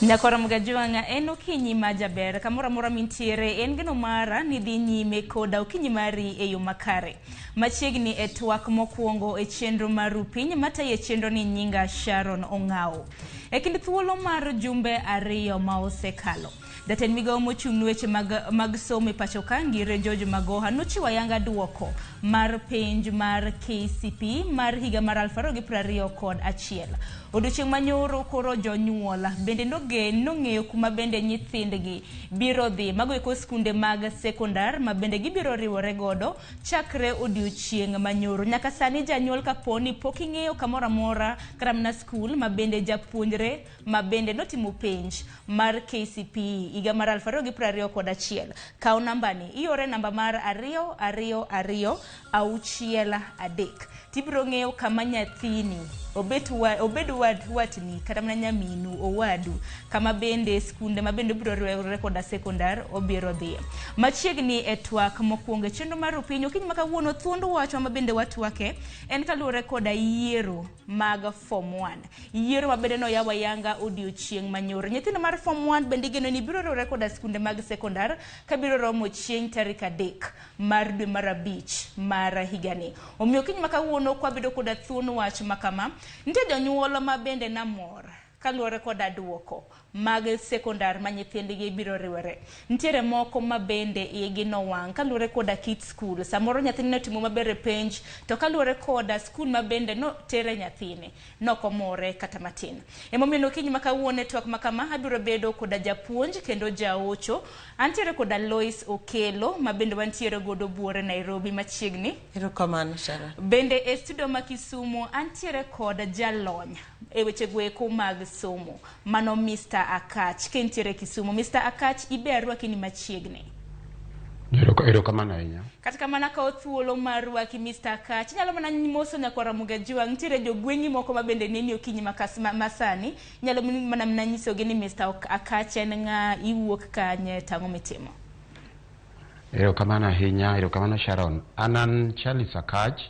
Nyakoro Mgajwang'a en okinyi ma jaber kamoro amora mintiere en geno mara ni dhi nyime koda okinyi mari e yo makare. Machiegni e twak mokwongo e chenro mar Rupiny matayo e chenro ni nyinga Sharon Ong'awo. E kind thuolo mar jumbe 2 ma osekalo, jatend migawo mochung' ne weche mag somo e pacho ka Ngire George Magoha nochiwo ayanga duoko mar penj mar KCPE mar higa mar 2021. Odiochieng' manyoro koro jonyuol bende nong'eyo kuma bende nyithindgi biro dhi. Mago eko skunde mag sekondar ma bende gibiro riwore godo chakre odiochieng' manyoro. Nyaka sani janyuol kaponi pok ing'eyo kamoro amora kata mana skul ma bende japuonjre ma bende notimo penj mar KCPE higa mar 2021. Kaw nambani, iore namba mar 2 2 2 6 3. Tibiro ng'eyo kama nyathini obed watni kata mana nyaminu owadu kama bende skunde ma bende obiro riwore koda sekondar obiro dhiye. Machiegni e twak mokwongo e chenro mar Rupiny okinyi ma kawuono thuond wachwa ma bende watwake en kaluwore koda yiero mag form 1. Yiero ma bende noyaw ayanga odiochieng' manyoro. Nyithindo mar form 1 bende igeno ni biro riwore koda skunde mag sekondar kabiro romo chieng' tarik 3 mar dwe mar 5 mar higani. Omiyo okinyi ma kawuono kwabedo koda thuon wach ma kama, nitie jonyuol ma bende namor kaluwore koda duoko mag sekondar ma nyithindgi biro riwore. Nitiere moko ma bende igi nowang' kaluwore koda kit skul. Samoro nyathine notimo maber e penj, to kaluwore koda skul ma bende notere nyathine, nokomore kata matin. Emomiyo okinyi ma kawuono e twak ma kama abiro bedo koda japuonj kendo jaocho. Antiere koda Lois Okelo ma bende wantiere godo buore Nairobi machiegni. Erokamano Sharon. Bende e studio ma Kisumu antiere kod jalony e weche goeko mag somo. Mano Mr. Akach kentiere Kisumu. Mr. Akach ibe arwaki ni machiegni. Erokamano ahinya. Kata kamano akawo thuolo mar rwaki Mr. Akach. Inyalo mana moso nyakwara Mugajwang'. Nitiere jogweng'i moko ma bende neni okinyi masani. Inyalo mana nyisogi ni Mr. Akach en ng'a, iwuok kanye, tang'o mitimo. Erokamano ahinya, erokamano Sharon. An Charles Akach,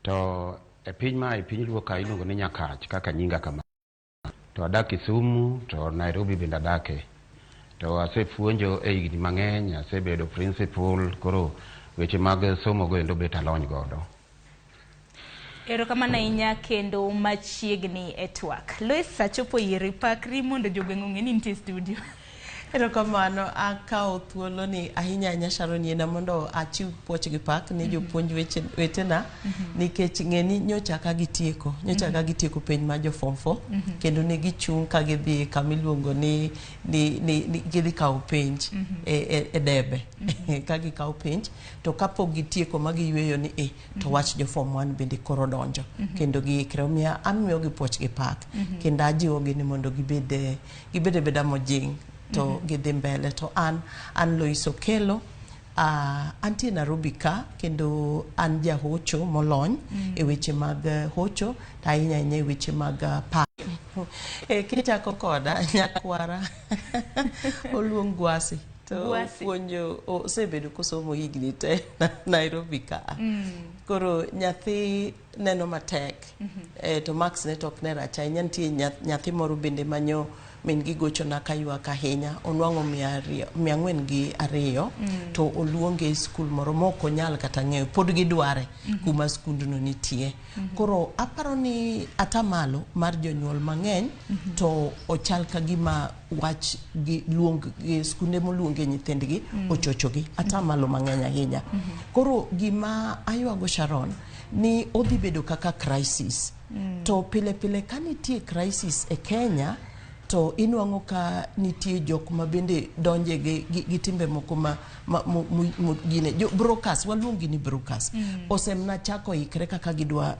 to e piny ma e piny Luo ka iluongo ni Nyakach kaka nyinga kama. To adak Kisumu, to Nairobi bende adake. To asepuonjo e higni mang'eny, asebedo principal, koro weche mag somo go endo bet alony godo. Erokamano ahinya kendo machiegni e twak. Lois, achopo iri, pakri mondo jogweng' ong'e ni nitie studio. Erokamano, akawo thuolo ni ahinya ahinya Sharon yiena mondo achiw puoch gi pak ne jopuonj wetena nikech ng'e ni nyocha ka gitieko, nyocha ka gitieko penj mar jo form 4 kendo ne gichung' ka gidhi kama iluongo ni gidhi kawo penj e debe ka gikawo penj to kapok gitieko ma giyweyo ni to wach jo form 1 bende koro donjo kendo giikre. Omiyo amiyogi puoch gi pak kendo ajiwogi ni mondo gibed abeda mojing' to gidhi mbele. To an Lois Okelo, antie Nairobi ka kendo an jahocho molony e weche mag hocho to ahinya ahinya e weche mag pak. Kichako koda nyakwara oluong Gwasi to puonjo osebedo kosomo higni te Nairobi ka. Koro nyathi neno matek to marks ne to ok ne rach ahinya. Nitie nyathi moro bende manyo min gi gochona kaywak ahinya, onwang'o 402 to oluonge e skul moro ma ok onyal kata ng'eyo, pod gidware kuma skundno nitie. Koro aparo ni atamalo mar jonyuol mang'eny to ochal ka gima wach gi luong gi skunde moluonge nyithindgi ochochogi atamalo mang'eny ahinya. Koro gima aywago Sharon ni odhi bedo kaka crisis. To pile pile ka nitie crisis e Kenya to inwang'o ka nitie jok ma bende donje gi timbe moko ma gine jo brokers, waluongi ni brokers osemna chako ikre kaka gidwa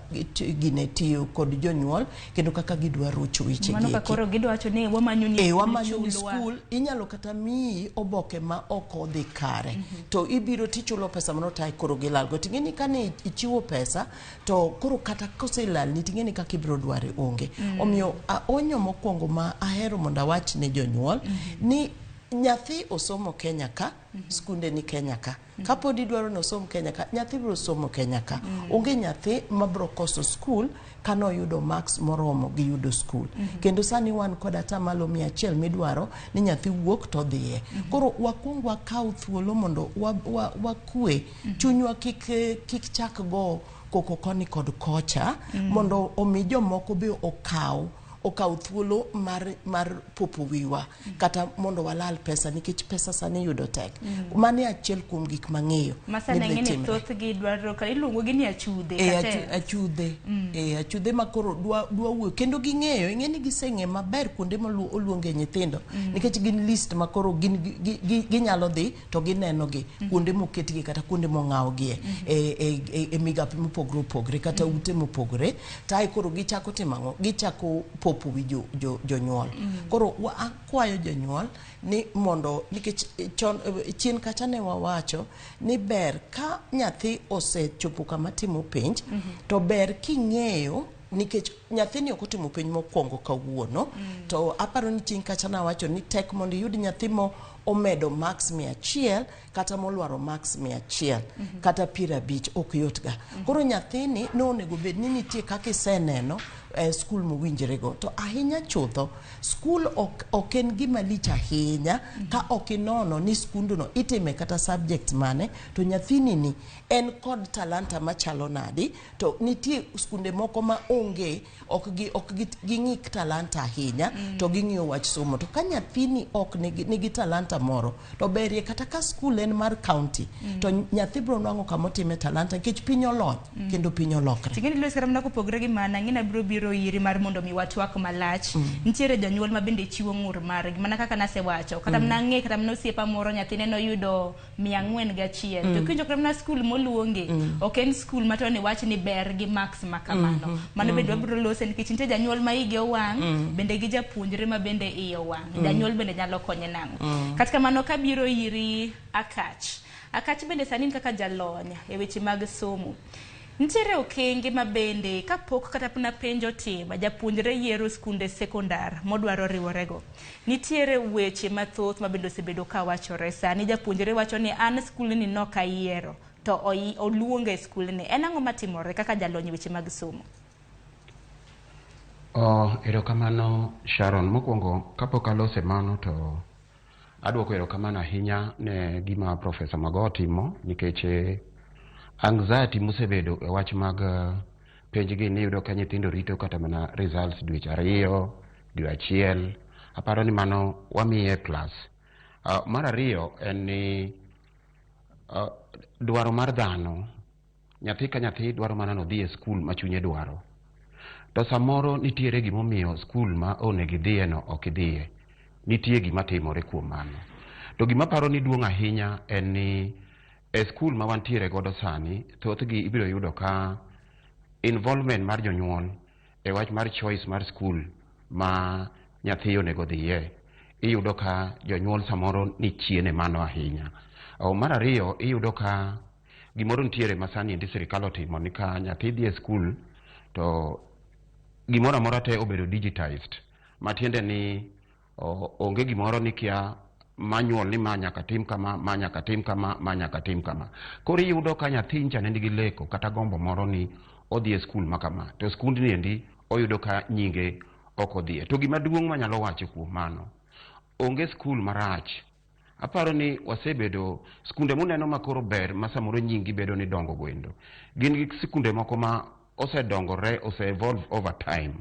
gine tiyo kod jonyuol kendo kaka gidwa rocho weche gi. Mano koro gidwa wacho ni wamanyo ni wamanyo ni skul inyalo kata miyi oboke ma ok odhi kare to ibiro tichulo pesa mano tae koro gilalgo. Ting'eni kane ichiwo pesa to koro kata koselalni ting'eni kaka ibiro dware onge. Omiyo onyo mokwongo ma ahero mondo awach ne jonyuol ni Nyathi osomo Kenya ka, skunde ni Kenya ka. Kapod idwaro ni osom Kenya ka, nyathi biro somo Kenya ka. Onge nyathi mabiro koso skul kanoyudo marks moromo gi yudo skul. Kendo sani wan kod atamalo 100 midwaro ni nyathi wuok to dhiye. Koro wakuong wakaw thuolo mondo wakwe chunywa kik chak go koko koni kod kocha mondo omi jomoko be okaw thuolo mar popo wiwa kata mondo walal pesa nikech pesa sani yudo tek. Mano e achiel kuom gik mang'eyo Masani ni ang'e dhi ni timre. thothgi dwaro ka iluongo gi ni achudhe E, kata achudhe e, achudhe ma koro dwa wuoyo kendo ging'eyo ing'e ni giseng'e maber kuonde ma oluonge nyithindo nikech gin list ma koro gin ginyalo dhi to gineno gi kuonde moketgi kata kuonde mong'awgie e migape mopogore opogore kata ute mopogore tae koro gichako timo ang'o gichako popo wi jonyuol. Koro akwayo jonyuol ni mondo nikech chon chien kacha ne wawacho ni ber ka nyathi osechopo kama timo penj to ber king'eyo nikech nyathini ok otimo penj mokwongo kawuono to aparo ni chien kacha nawacho ni tek mondo iyud nyathi mo omedo marks 100 kata molwaro marks 100 kata 50 ok yot ga. Koro nyathini nonego bed ni nitie kaka iseneno skul mowinjorego to ahinya chutho skul ok en gima lich ahinya ka ok inono ni skundno itime kata subject mane to nyathini ni en kod talanta machalo nadi to nitie skunde moko ma onge ok ging'i talanta ahinya to ging'iyo wach somo to ka nyathini ok nigi talanta moro to berie kata ka skul en mar county to nyathi biro nwang'o kama otime talanta nikech piny olony kendo piny olokre. Ting'eni Lois kata mana kopogore gi mano ang'e ni abiro biro iri mar mondo mi watwak malach. Nitiere jonyuol ma bende chiwo ng'ur margi mana kaka nasewacho kata mana ang'e kata mana osiepa moro nyathine noyudo 401 to kiwinjo kata mana skul moluonge ok en skul ma to ni wach ni ber gi marks ma kamano. Mano bende wabiro lose nikech nitie janyuol ma igi owang' bende gi japuonjre ma bende iye owang'. Janyuol bende nyalo konye nang'o. Kata kamano kabiro iri Akach. Akach bende sani in kaka jalony e weche mag somo. Nitiere okenge ma bende kapok kata mana penj otim, japuonjre yiero skunde sekondar modwaro riworego. Nitiere weche mathoth ma bende osebedo ka wachore sani japuonjre wacho ni an skulni nok ayiero to oluonge e skulni. En ang'o matimore kaka jalony e weche mag somo? Erokamano Sharon. Mokwongo kapok alose mano to adwoko erokamano ahinya ne gima Professor Magoha timo nikech anxiety mosebedo e wach mag penj gi niyudo ka nyithindo rito kata mana results dweche 2, dwe 1. Aparo ni mano wamiye plus. Mar ariyo en ni dwaro mar dhano, nyathi ka nyathi dwaro mana nodhi e skul ma chunye dwaro. To samoro nitiere gimomiyo skul ma onego idhiye no ok idhiye. Nitie gima timore kuom mano. To gima aparo ni duong' ahinya en ni e skul ma wantiere godo sani, thothgi ibiro yudo ka involvement mar jonyuol e wach mar choice mar skul ma nyathi onego dhiye, iyudo ka jonyuol samoro ni chien e mano ahinya. Mar ariyo, iyudo ka gimoro nitiere ma sani endi sirikal otimo ni ka nyathi dhi e skul to gimoro amora te obedo digitized. Matiende ni onge gimoro ni kia manual ni ma nyaka tim kama, ma nyaka tim kama, ma nyaka tim kama. Koro iyudo ka nyathi ncha ne nigi leko kata gombo moro ni odhi e skul ma kama, to skundni endi oyudo ka nyinge ok odhiye. To gima duong' manyalo wacho kuom mano, onge skul marach. Aparo ni wasebedo skunde muneno ma koro ber ma samoro nyingi bedo ni dongo gwendo. Gin gi skunde moko ma osedongore, ose evolve over time.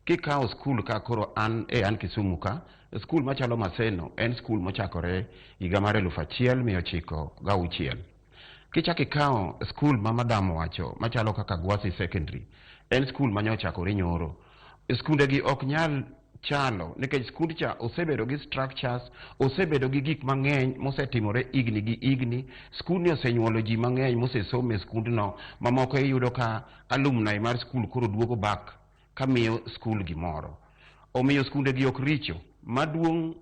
Kikawo skul ka koro an e an Kisumu ka, skul machalo Maseno en skul mochakore higa mar 1906. Kichako ikawo skul ma madam owacho machalo kaka Gwasi Secondary, en skul manyochakore nyoro. Skunde gi ok nyal chalo nikech skund cha osebedo gi structures, osebedo gi gik mang'eny mosetimore higni gi higni. Skundni osenyuolo ji mang'eny mosesomo e skundno, mamoko iyudo ka alumni mar skul koro duogo back kamiyo skul gimoro. Omiyo skunde gi ok richo. Maduong'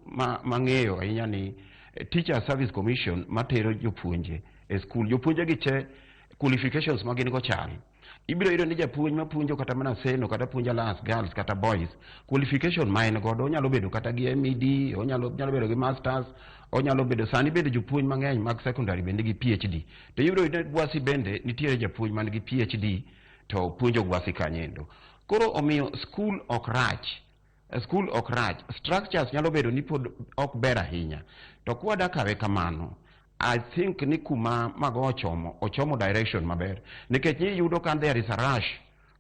mang'eyo ahinya ni Teacher Service Commission matero jopuonje e skul. Jopuonje gi che qualifications ma gin go chal. Ibiro yudo ni japuonj mapuonjo kata mana Seno kata puonjo Alliance Girls kata Boys, qualification ma en godo onyalo bedo kata gi MED, onyalo bedo gi masters, onyalo bedo sani bende jopuonj mang'eny mag secondary bende nigi PhD. To ibiro yudo ni Gwasi bende nitiere japuonj man gi PhD to puonjo Gwasi kanyendo. Koro omiyo skul ok rach. Skul ok rach. Structures nyalo bedo ni pod ok ber ahinya. To kwada kawe kamano, I think ni kuma mago ochomo, ochomo direction maber. Nikech iyudo ka there is a rush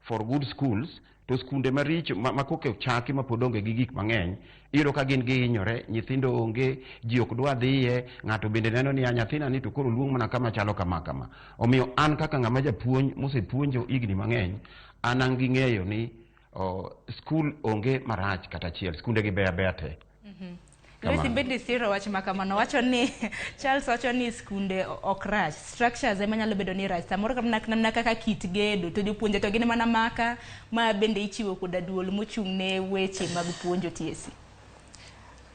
for good schools, to skunde maricho ma koka ochaki ma pod onge gi gik mang'eny, iyudo ka gin gihinyore, nyithindo onge, ji ok dwa dhiye, ng'ato bende neno ni nyathina ni to koro luong mana kama chalo kama kama. Omiyo an kaka ng'ama japuonj mosepuonjo higni mang'eny, an gi ng'eyo ni skul onge marach kata achiel, skunde gi beyo abeya te. Lucy bende siro wach ma kamano, wacho ni Charles wacho ni skunde ok rach, structures ema nyalo bedo ni rach samoro namna kaka kit gedo to jopuonje to gin mana maka ma bende ichiwo koda duol mochung' ne weche mag puonjo TSC.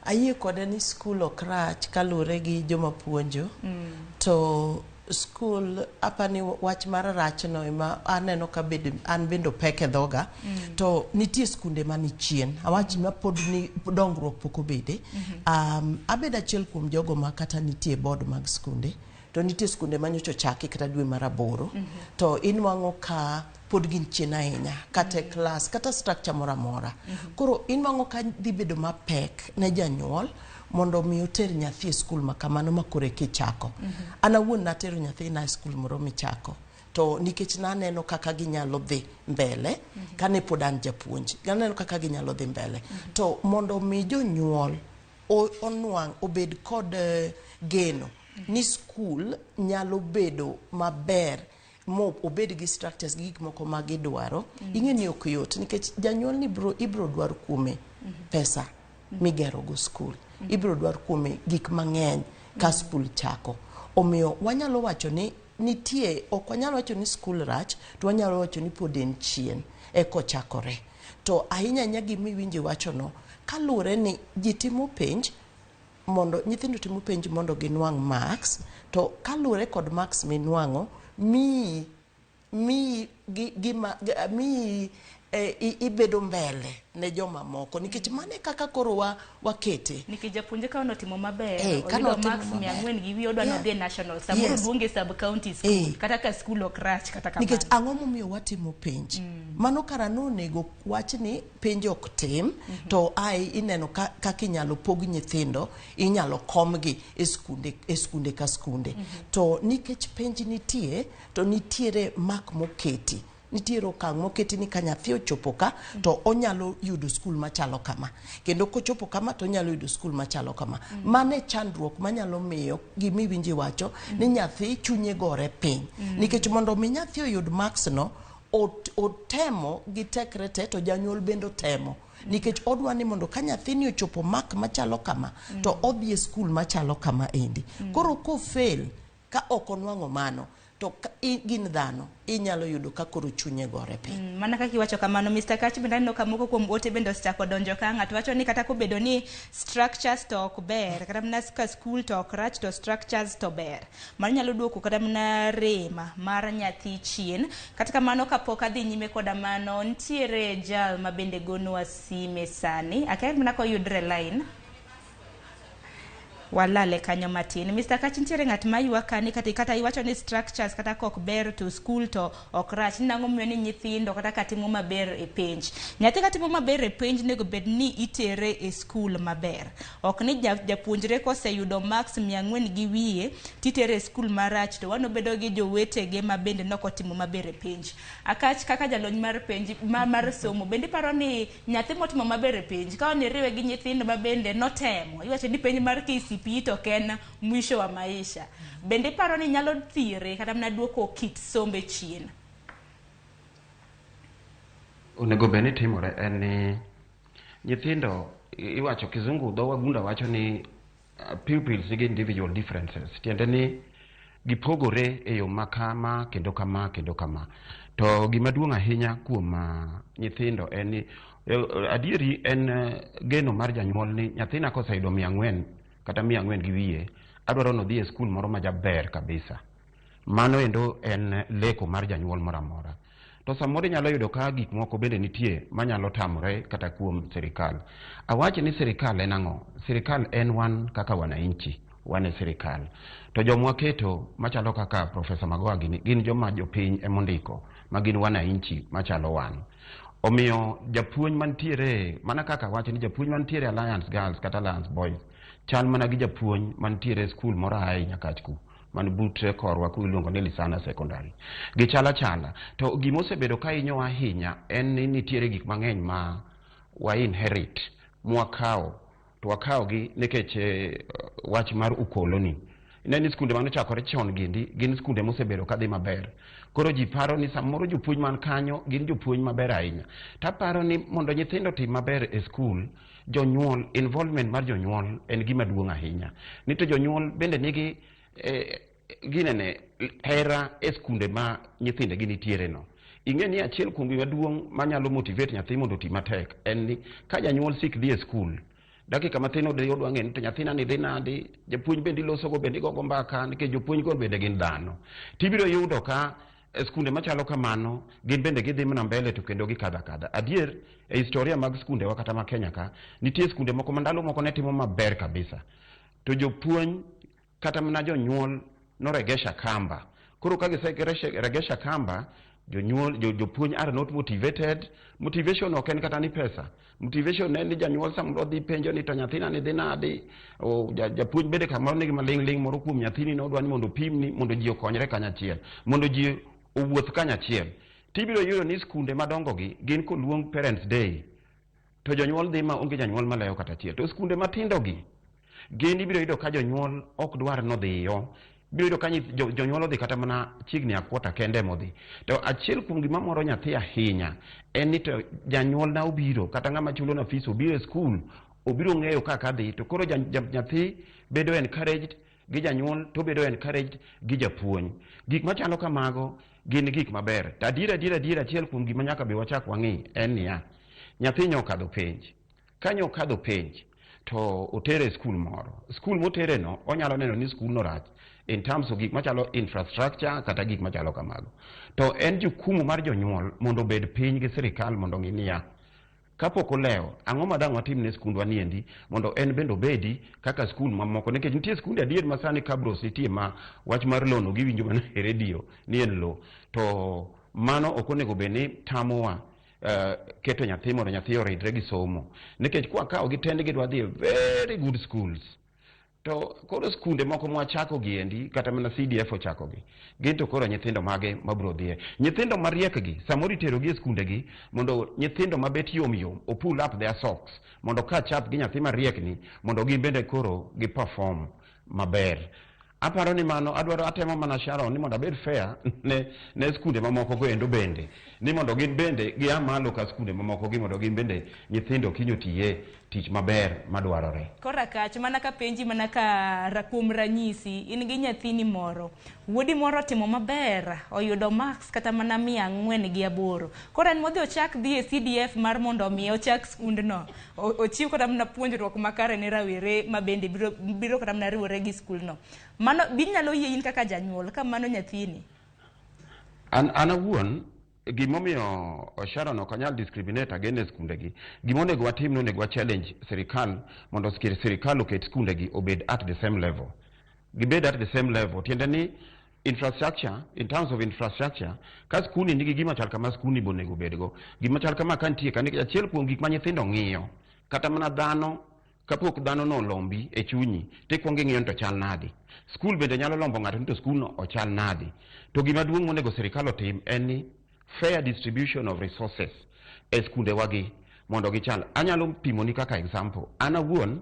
Ayie kode ni skul ok rach kaluwore gi joma puonjo. To skul apani wach mar rachno ema aneno ka bed an bende opek e dhoga. To nitie skunde mani chien, awach ma pod ni dongruok pok obede. Abedo achiel kuom jogo ma kata nitie board mag skunde, to nitie skunde ma nyocha ochaki kata dwe mar 8, to inwang'o ka pod gin chien ahinya kata e klas kata structure moro amora. Koro inwang'o ka dhi bedo mapek ne janyuol mondo mi oter nyathi e skul ma kamano ma koro eka ichako. An awuon natero nyathina e skul moro michako, to nikech naneno kaka ginyalo dhi mbele kane pod an japuonj, naneno kaka ginyalo dhi mbele. To mondo mi jonyuol onwang' obed kod geno ni skul nyalo bedo maber mo obed gi structures gi gik moko ma gidwaro, ing'e ni ok yot, nikech janyuol ni ibro dwar kuome pesa migero go skul, ibro dwar kuome gik mang'eny ka skul chako. Omiyo wanyalo wacho ni nitie, ok wanyalo wacho ni skul rach, to wanyalo wacho ni pod en chien eka ochakore. To ahinya ahinya gima iwinjo iwachono kaluwore ni ji timo penj mondo nyithindo timo penj mondo ginwang' marks, to kaluwore kod marks minwang'o miyi miyi gima miyi ibedo mbele ne joma moko, nikech mano e kaka koro wakete. Nikech japuonjre ka onotimo maber, oyudo marks 400 gi wiye, odwa nodhi e national, samoro luonge sub county school, kata ka skul ok rach kata kamano. Nikech ang'o momiyo watimo penj? Mano kara nonego wach ni penj ok tim, to ai ineno kaka inyalo pog nyithindo, inyalo komgi e skunde, e skunde ka skunde. To nikech penj nitie, to nitiere mark moketi, nitiere okang' moketi ni ka nyathi ochopo ka to onyalo yudo skul machalo kama, kendo kochopo kama to onyalo yudo skul machalo kama. Mano e chandruok manyalo miyo gimiwinjo iwacho ni nyathi chunye gore piny, nikech mondo mi nyathi oyud marks no otemo gi tekre te, to janyuol bende otemo, nikech odwa ni mondo ka nyathini ochopo mark machalo kama to odhi e skul machalo kama endi. Koro kofail ka ok onwang'o mano, to gin dhano, inyalo yudo ka koro chunye gore piny. Mana kaka iwacho kamano, Mr. Kach, bende aneno ka moko kuom ote bende osechako donjo ka. Ng'ato wacho ni kata kobedo ni structures to ok ber, kata mana ka skul to ok rach, to structures to ber, mano nyalo duoko kata mana rema mar nyathi chien. Kata kamano, kapok adhi nyime koda mano, nitiere jal ma bende gonwa sime sani, akia mana koyudre line, walale kanyo matin. Mr. Kach, nitiere ng'at ma ywak kani kata iwacho ni structures kata kok ber to skul to ok rach, ni nang'o miyo ni nyithindo kata ka timo maber e penj, nyathi ka timo maber e penj onego bed ni itere e skul maber, ok ni japuonjre koseyudo marks 400 gi wiye titere e skul marach to wanobedo gi jowetege ma bende nokotimo maber e penj. Akach, kaka jalony mar penj mar somo, bende iparo ni nyathi motimo maber e penj ka oniriwe gi nyithindo ma bende notemo, iwacho ni penj mar KCPE to ok en mwisho wa maisha, bende iparo ni nyalo thire kata mana duoko kit sombe chien? Onego bed ni timore en ni nyithindo iwacho kizungu dho wagunda wacho ni pupils nigi individual differences, tiende ni gipogore e yo ma kama kendo kama kendo kama. To gima duong' ahinya kuom nyithindo en ni adieri en geno mar janyuol ni nyathina koseyudo 400 kata 400 gi wiye, adwaro ni odhi e skul moro ma jaber kabisa. Mano endo en leko mar janyuol moro amora. To samoro inyalo yudo ka gik moko bende nitie manyalo tamore kata kuom sirikal. Awach ni sirikal en ang'o? Sirikal en wan kaka wananchi, wan e sirikal. To jomwa keto machalo kaka Profesa Magoha gini gin joma jopiny emondiko ma gin wananchi machalo wan. Omiyo japuonj mantiere mana kaka awacho ni japuonj mantiere Alliance Girls kata Alliance Boys chal mana gi japuonj mantiere e skul moro ae Nyakach ku man but korwa ku iluongo ni Lisana Secondary. Gichal achala. To gima osebedo ka hinyowa ahinya en ni nitiere gik mang'eny ma wa inherit mwakawo to wakawogi nikech wach mar ukoloni. Ine ni skunde mane ochakore chon giendi gin skunde mosebedo kadhi maber. Koro ji paro ni samoro jopuonj man kanyo gin jopuonj maber ahinya. Taparo ni mondo nyithindo otim maber e skul, jonyuol, involvement mar jonyuol en gima duong' ahinya. Ni to jonyuol bende nigi ginene hera e skunde ma nyithindegi nitiere no. Ing'e ni achiel kuom gima duong' manyalo motivate nyathi mondo oti matek en ni ka janyuol sik dhi e skul, dakika mathin odhi odwa ng'e ni to nyathina ni dhi nadi, japuonj bende ilosogo bende igogo mbaka nikech jopuonj go bende gin dhano. Tibiro yudo ka e skunde machalo kamano gin bende gidhi mana mbele to kendo gikadho akadha. Adier e historia mag skundewa kata ma Kenya ka, nitie skunde moko ma ndalo moko ne timo maber kabisa. To jopuonj kata mana jonyuol noregesha kamba. Koro ka giseregesha kamba, jonyuol jopuonj are not motivated. Motivation ok en kata ni pesa. Motivation en ni janyuol samoro dhi penjo ni to nyathina ni dhi nadi. Japuonj bende kamoro nigi maling' ling' moro kuom nyathini no odwa ni mondo opimni mondo ji okonyre kanyachiel. Mondo ji owuoth kanyachiel. Tibiro yudo ni skunde madongo gi gin koluong Parents Day to jonyuol dhi ma onge janyuol malewo kata achiel. To skunde matindo gi gin ibiro yudo ka jonyuol ok dwar nodhiyo. Ibiro yudo ka jonyuol odhi kata mana chiegni a quarter kende emodhi. To achiel kuom gima moro nyathi ahinya en ni to janyuol na obiro kata ng'ama chulo na fees obiro e skul obiro ng'eyo kaka adhi to koro nyathi bedo encouraged gi janyuol to bedo encouraged gi japuonj. Gik machalo kamago gin gik maber. To adier adier adier achiel kuom gima nyaka be wachak wang'i en niya, nyathi nyo okadho penj. Ka nyo okadho penj to otere e skul moro. Skul motere no onyalo neno ni skul no rach in terms of gik machalo infrastructure kata gik machalo kamago. To en jukumu mar jonyuol mondo obed piny gi sirikal mondo ong'i niya, kapok olewo, ang'o ma dang' watim ne skundwa niendi mondo en bende obedi kaka skul mamoko nikech nitie skunde adier ma sani Kabros nitie ma wach mar lono giwinjo mana e redio ni en lo to mano ok onego bed ni tamowa keto nyathi mondo nyathi oridre gi somo nikech kwakawo gi tend gidwa dhi e very good schools to koro skunde moko mwachako giendi kata mana CDF ochako gi gin to koro nyithindo mage mabiro dhiye nyithindo mariek gi samoro itero gi e skunde gi mondo nyithindo mabet yom yom o pull up their socks mondo catch up gi nyathi mariek ni mondo gin bende koro gi perform maber. Aparo ni mano adwaro atemo mana Sharon ni mondo abed fair ne skunde mamoko go endo bende ni mondo gin bende gia malo ka skunde mamoko gi mondo gin bende nyithindo kiny otiye tich maber madwarore. Koro akach mana ka penji mana ka kuom ranyisi in gi nyathini moro wuodi moro otimo maber oyudo marks kata mana 408 koro en modhi ochak dhi e CDF mar mondo omi ochak skundno ochiw kata mana puonjruok makare ne rawere ma bende biro kata mana riwore gi skulno mano binyalo yie in kaka janyuol ka mano nyathini? An awuon gimomiyo Sharon ok anyal discriminate against skundegi, gima onego watim ni onego wa challenge sirikal mondo sirikal oket skundegi obed at the same level. Gibed at the same level tiende ni infrastructure, in terms of infrastructure, ka skuni nigi gima chal kama skuni be onego bedgo. Gima chal kama ka nitie ka nikech achiel kuom gik ma nyithindo ng'iyo kata mana dhano kapok dhano no olombi e chunyi tikuongo ing'iyo ni to chal nadi. Skul bende nyalo lombo ng'ato ni to skul no ochal nadi. To gima duong' monego sirikal otim en ni fair distribution of resources e skundewa gi mondo gichal. Anyalo pimoni kaka example. An awuon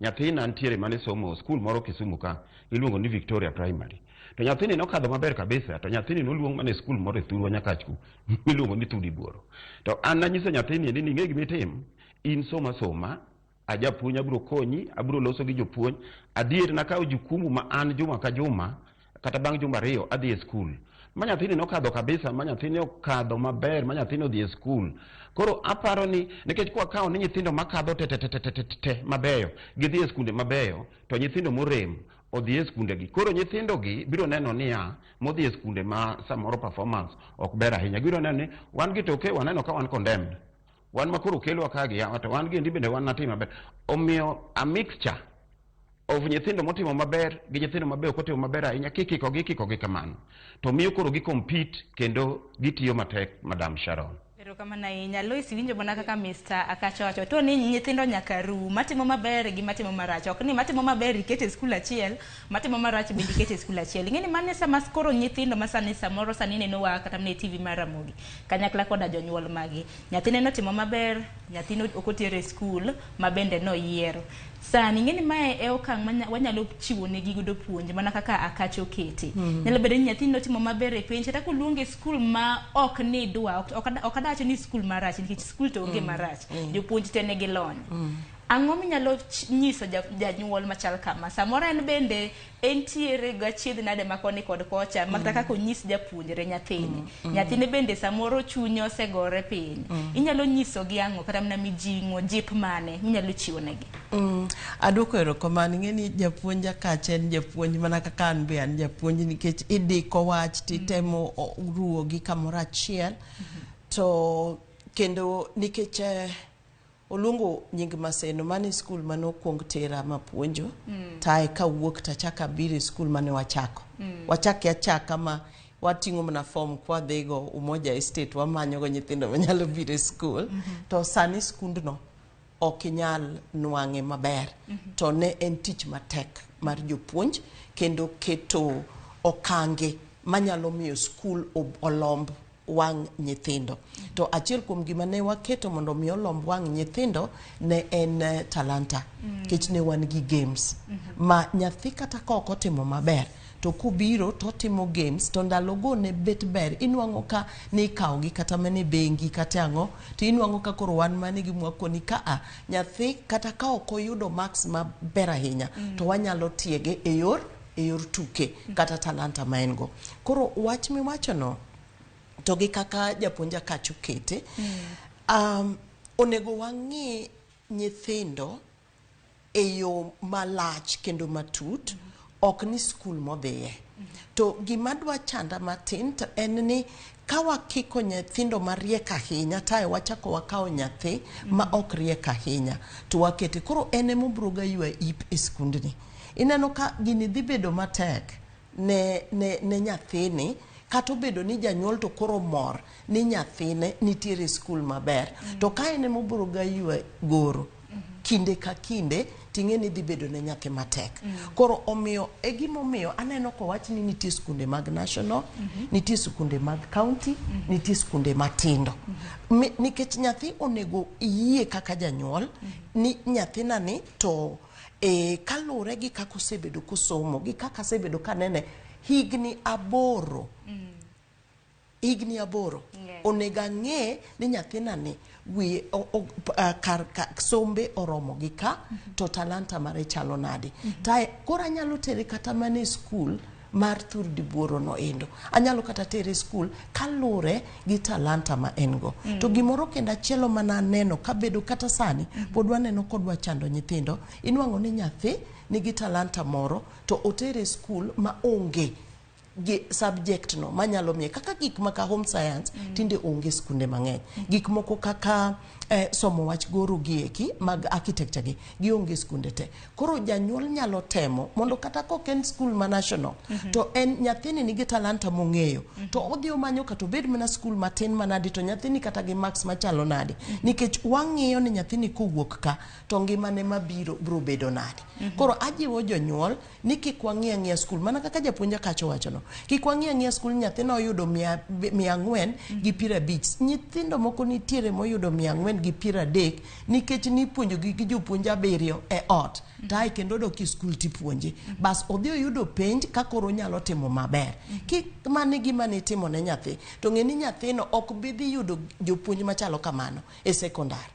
nyathina nitiere mane somo skul moro Kisumu ka iluongo ni Victoria Primary. To nyathini nokadho maber kabisa to nyathini noluong mana e skul moro e thurwa Nyakach ku miluongo ni Thudi Buoro. To an nanyiso nyathini ni ing'e gima itim, in soma soma ajapuonj abiro konyi, abiro loso gi jopuonj. Adier nakawo jukumu ma an juma ka juma kata bang' juma ariyo adhi e skul. Ma nyathini nokadho kabisa, ma nyathini okadho maber, ma nyathini odhi e skul. Koro aparo ni nikech kwakawo ni nyithindo makadho te te te te te te mabeyo gidhi e skunde mabeyo to nyithindo morem odhi e skunde gi. Koro nyithindo gi biro neno niya, modhi e skunde ma samoro performance ok ber ahinya, gibiro neno ni wan gi toke waneno ka wan condemned. Wan ma koro kelwa ka gi yawa to wan gi endi bende wan natim maber. Omiyo a mixture of nyithindo motimo maber gi nyithindo mabeyo ok otimo maber ahinya kikikogi ikikogi kamano to miyo koro gi compete kendo gitiyo matek Madam Sharon. Erokamano ahinya. Lois winjo mana kaka Mr. Akacha wacho to ni nyithindo nyaka ru matimo maber gi matimo marach. Ok ni matimo maber ikete e skul achiel, matimo marach bende ikete e skul achiel. Ing'e ni mano e sama koro nyithindo ma sani samoro sani nenowa kata mana e TV mar Ramogi kanyakla koda jonyuol magi. Nyathine notimo maber, nyathine ok otere e skul ma bende noyiero. Sani ing'e ni mae e okang' ma wanyalo chiwo negi godo puonj mana kaka Akacha okete. Nyalo bedo ni nyathini notimo maber e penj kata koluonge e skul ma ok nidwa, ok adawacho ni skul marach nikech skul to onge marach. Jopuonj te nigi lony. Ang'o minyalo nyiso janyuol machal kama? Samoro en bende entiere gachiedh nade ma koni kod kocha makata kaka onyis japuonjre nyathine. Nyathine bende samoro chunye osegore piny. Inyalo nyisogi ang'o kata mana mijing'o, jip mane minyalo chiwo negi? Aduoko erokamano. Ing'e ni japuonj Akacha en japuonj mana kaka an be an japuonj nikech idiko wach titemo ruwogi kamoro achiel. To kendo nikech oluongo nying Maseno, mano e skul mane okwong tera mapuonjo. Tae kawuok tachako abiro e skul mane wachako. Wachake achaka ma wating'o mana form kwadhigo Umoja Estate wamanyogo nyithindo manyalo biro e skul. To sani skundno ok inyal nwang'e maber. To ne en tich matek mar jopuonj kendo keto okange manyalo miyo skul olomb wang' nyithindo. To achiel kuom gima ne waketo mondo mi olomb wang' nyithindo ne en talanta. Nikech ne wan gi games. Ma nyathi kata ka ok otimo maber to kobiro to otimo games to ndalogo ne bet ber. Inwang'o ka ne ikawogi kata mana e bengi kata ang'o to inwang'o ka koro wan mane gi mwakoni ka a nyathi kata ka ok oyudo marks maber ahinya to wanyalo tiege e yor tuke kata talanta ma en go. Koro wach miwachono to gi kaka japuonj Akacha okete, onego wang'i nyithindo e yo malach kendo matut, ok ni skul modhiye. To gima dwa chanda matin to en ni ka wakiko nyithindo mariek ahinya tae wachako wakawo nyathi ma ok riek ahinya to wakete koro en ema obiro ga ywa ip e skundni. Ineno ka gini dhi bedo matek ne nyathini kata obedo ni janyuol to koro mor ni nyathine nitiere e skul maber to ka en ema obiro ga ywa goro kinde ka kinde ting'e ni dhi bedo ne nyathi matek. Koro omiyo e gimomiyo aneno kowach ni nitie skunde mag national, nitie skunde mag county, nitie skunde matindo. Nikech nyathi onego iyie kaka janyuol ni nyathina ni to kaluwore gi kaka osebedo kosomo gi kaka asebedo kanene higni 8. Higni 8. Onego ang'e ni nyathina ni wiye kar sombe oromo gi ka to talanta mare chalo nade. Tae koro anyalo tere kata mana e skul mar thur dibuoro no endo. Anyalo kata tere e skul kaluwore gi talanta ma en go. To gimoro kendo achielo mana aneno kabedo kata sani pod waneno kodwa chando nyithindo. Inwang'o ni nyathi nigi talanta moro to otere e skul ma onge gi subject no manyalo miye kaka gik maka home science tinde onge skunde mang'eny. Gik moko kaka somo wach goro gi eki mag architecture gi gionge skunde te. Koro janyuol nyalo temo mondo kata kok en skul ma national to en nyathini nigi talanta mong'eyo to odhi omanyo kata obed mana skul matin manadi to nyathini kata gi marks machalo nade. Nikech wang'iyo ni nyathini kowuok ka to ngimane mabiro biro bedo nade. Koro ajiwo jonyuol ni kik wang'i ang'iya skul mana kaka japuonj Akacha owachono. Kik wang'i ang'iya skul nyathina oyudo 450. Nyithindo moko nitiere moyudo 430 nikech nipuonjogi gi jopuonj 7 e ot. Tae kendo odok e skul tipuonje. Bas odhi oyudo penj ka koro onyalo timo maber. Kik mano e gima nitimo ne nyathi to ng'e ni nyathino ok bi dhi yudo jopuonj machalo kamano e sekondar.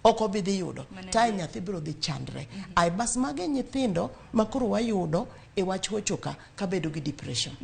Ok obi dhi yudo. Tae nyathi biro dhi chandre. Ai bas mage nyithindo ma koro wayudo e wach hocho ka kabedo gi depression.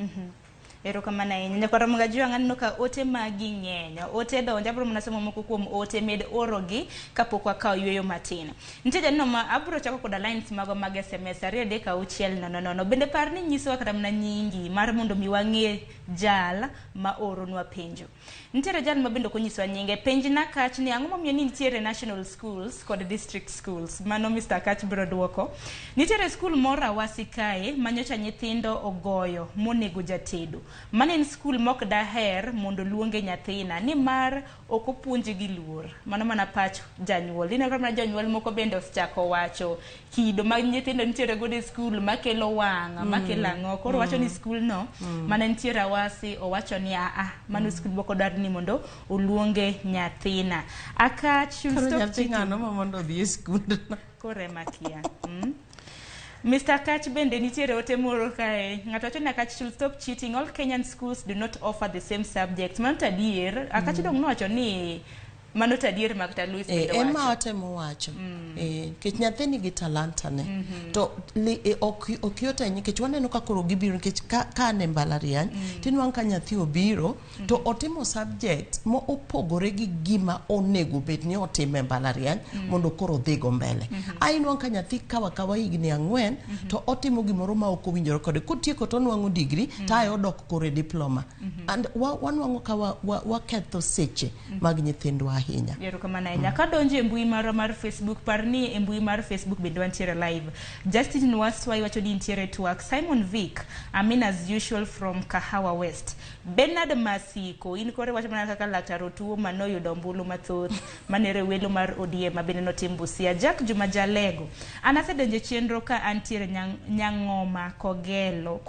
Erokamano ahinya. Nyakwar Ramogi Ajwang' aneno ka ote magi ng'eny. Ote donjo, abiro mana somo moko kuom ote med orogi kapok wakawo yueyo matin. Nitie janeno ma abiro chako koda lines magwa mag SMS 236 00. Bende par ni nyisowa kata mana nyingi mar mondo mi wang'e jal ma oronwa penjo. Nitiere jal ma bende ok onyisowa nyinge. Penjna Kach ni ang'o momiyo ni nitiere national schools kod district schools. Mano Mr. Kach biro duoko. Nitiere skul moro Awasi kae ma nyocha nyithindo ogoyo monego jatedo. Mano en skul mok daher mondo luonge nyathina nimar ok opuonji gi luor. Mano mana pach janyuol. Ineno ka mana jonyuol moko bende osechako wacho kido mag nyithindo nitiere godo e skul makelo wang' makelo ang'o. Koro wacho ni skul no mana nitiere Awasi owacho ni aa mano skul mok odwar ni mondo oluonge nyathina. Akach should Koro stop nyathi cheating. ng'ano ma mondo odhi e skundno. Koro ema kia. Mr. Akach bende nitiere ote moro kae. Ng'ato wacho ni Akach should stop cheating. All Kenyan schools do not offer the same subjects. Mano to adier. Akach dong nowacho ni mano to adier Magda Louis Eh, bende ema wacho. watemo wacho. Eh, nikech nyathi nigi talanta ne. To li, eh, ok ok yot ahinya nikech waneno ka koro gibiro nikech ka, ka an e mbalariany tinwang'o ka nyathi obiro to otimo subject mo opogore gi gima onego bed ni otimo e mbalariany mondo koro odhigo mbele. A inwang'o ka nyathi kawa kawa higni 4 to otimo gimoro ma ok owinjore kode. Kotieko to onwang'o degree to ae odok koro e diploma. And wanwang'o ka waketho seche mag nyithindwa ahinya. Erokamano ahinya. Kadonjo e mbui marwa mar Facebook, par ni e mbui mar Facebook bende wantiere live. Justin Waswai wacho ni nitiere twak. Simon Vic, Amin as usual from Kahawa West. Bernard Masiko, in kore wacho mana kaka laktar Otuo manoyudo ombulu mathoth manere welo mar ODM ma bende notim Busia. Jack Juma Jalego, an asedonjo e chenro ka antiere Nyang'oma Kogelo.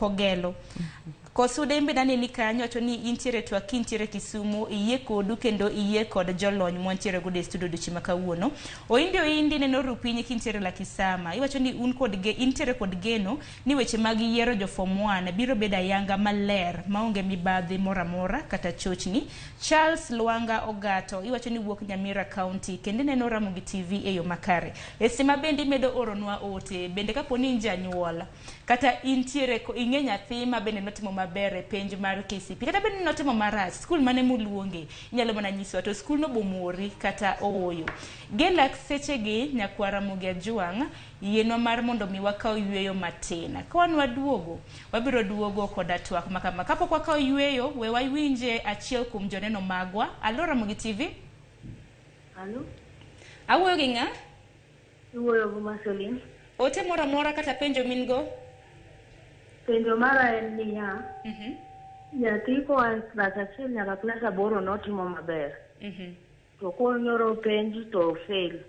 Kosude bende aneni kanyo wacho ni intiere twak kintiere Kisumu, iyie kodu kendo iyie kod jolony mwantiere godo e studio odiochieng' ma kawuono. Oindi Oindi neno ru piny kintiere Lakisama. Iwacho ni un kod intiere kod geno ni weche mag yiero jo form 1 biro bedo ayanga maler maonge mibadhi moro amora kata chochni. Charles Lwanga Ogato iwacho ni wuok Nyamira County kendo ineno Ramogi TV e yo makare. E seche ma bende imedo oronwa ote bende kapo ni in janyuol kata intiere ing'e nyathi ma bende notimo maber e penj mar KCPE kata bende notimo marach, skul mane moluonge inyalo mana nyisowa to skul no bomori kata ooyo. Gelak sechegi nyakwar Ramogi Ajwang' yienwa mar mondo mi wakaw yueyo matin. Ka wan waduogo, wabiro duogo koda twak makama. Kapok wakaw yueyo, we wawinje achiel kuom joneno magwa. Alo Ramogi TV. Alo, Awuoyo gi ng'a? iwuoyo gi Marceline. Ote moro amora kata penjo min go? Penjo mara en niya, nyathi koa e klas 1 nyaka klas 8 notimo maber. To konyoro penj to fail.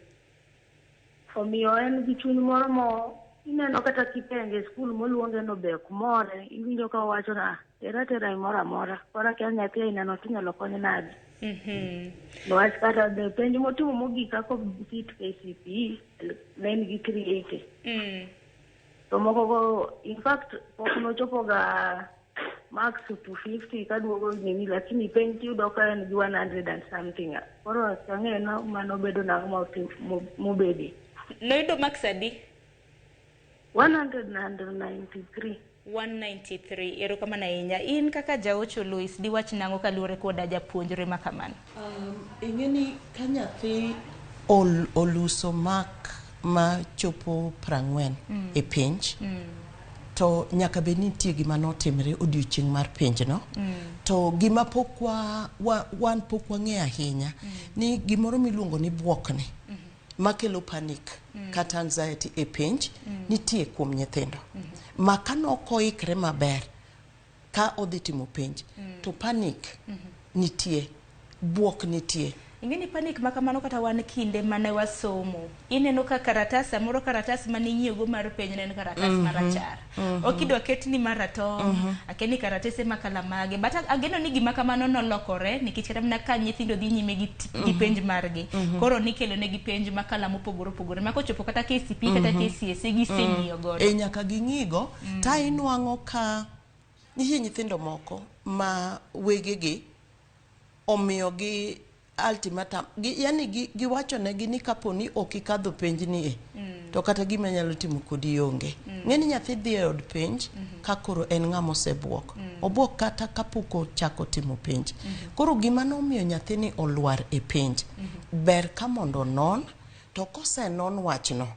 Omiyo en gi chuny moro mo ineno kata kipenje e skul moluonge no be ok more, iwinjo ka owacho na tera tera imoro amora. Koro akia nyathi ainano tinyalo kony nade. Niwach kata be penj motimo mogik kaka sit KCPE ne en gi 380. To moko go in fact pok nochopo ga max 250 kaduogo nini, lakini penj tiyudo ka en gi 100 and something. Koro ok ang'eyo na mano bedo nang'o mobede. Noyudo max adi? 193. 193. Erokamano ahinya. In kaka jaocho Louis, diwach nang'o kaluwore koda japuonjre ma kamano? Ing'e ni ka nyathi oluso mark ma chopo 40 e penj, to nyaka bed ni nitie gima notimre odiochieng' mar penjno. To gima pok wan pok wang'eyo ahinya ni gimoro miluongo ni buokni makelo panic kata anxiety e penj nitie kuom nyithindo. Ma ka nok oikre maber ka odhi timo penj to panic nitie, buok nitie. Ing'e ni panic ma kamano kata wan kinde mane wasomo, ineno ka karatas samoro karatas mane inyiewo mar penj ne en karatas marachar. Ok idwa ketni maratong', akia ni karatese ma kala mage. But ageno ni gima kamano nolokore nikech kata mana ka nyithindo dhi nyime gi penj margi. Koro nikelo negi penj ma kala mopogore opogore. Ma kochopo kata KCPE kata KCSE giseng'iyo godo. E nyaka ging'igo, ta inwang'o ka nitie nyithindo moko ma wegegi omiyogi Ultimatum gi, yani giwachonegi ni kapo ni ok ikadho penj ni e to kata gima nyalo timo kodi onge. Ng'eni nyathi dhi e od penj ka koro en ng'ama osebuok. Obuok kata kapok ochako timo penj. Koro gima nomiyo nyathini olwar e penj, ber ka mondo non, to kosenon wachno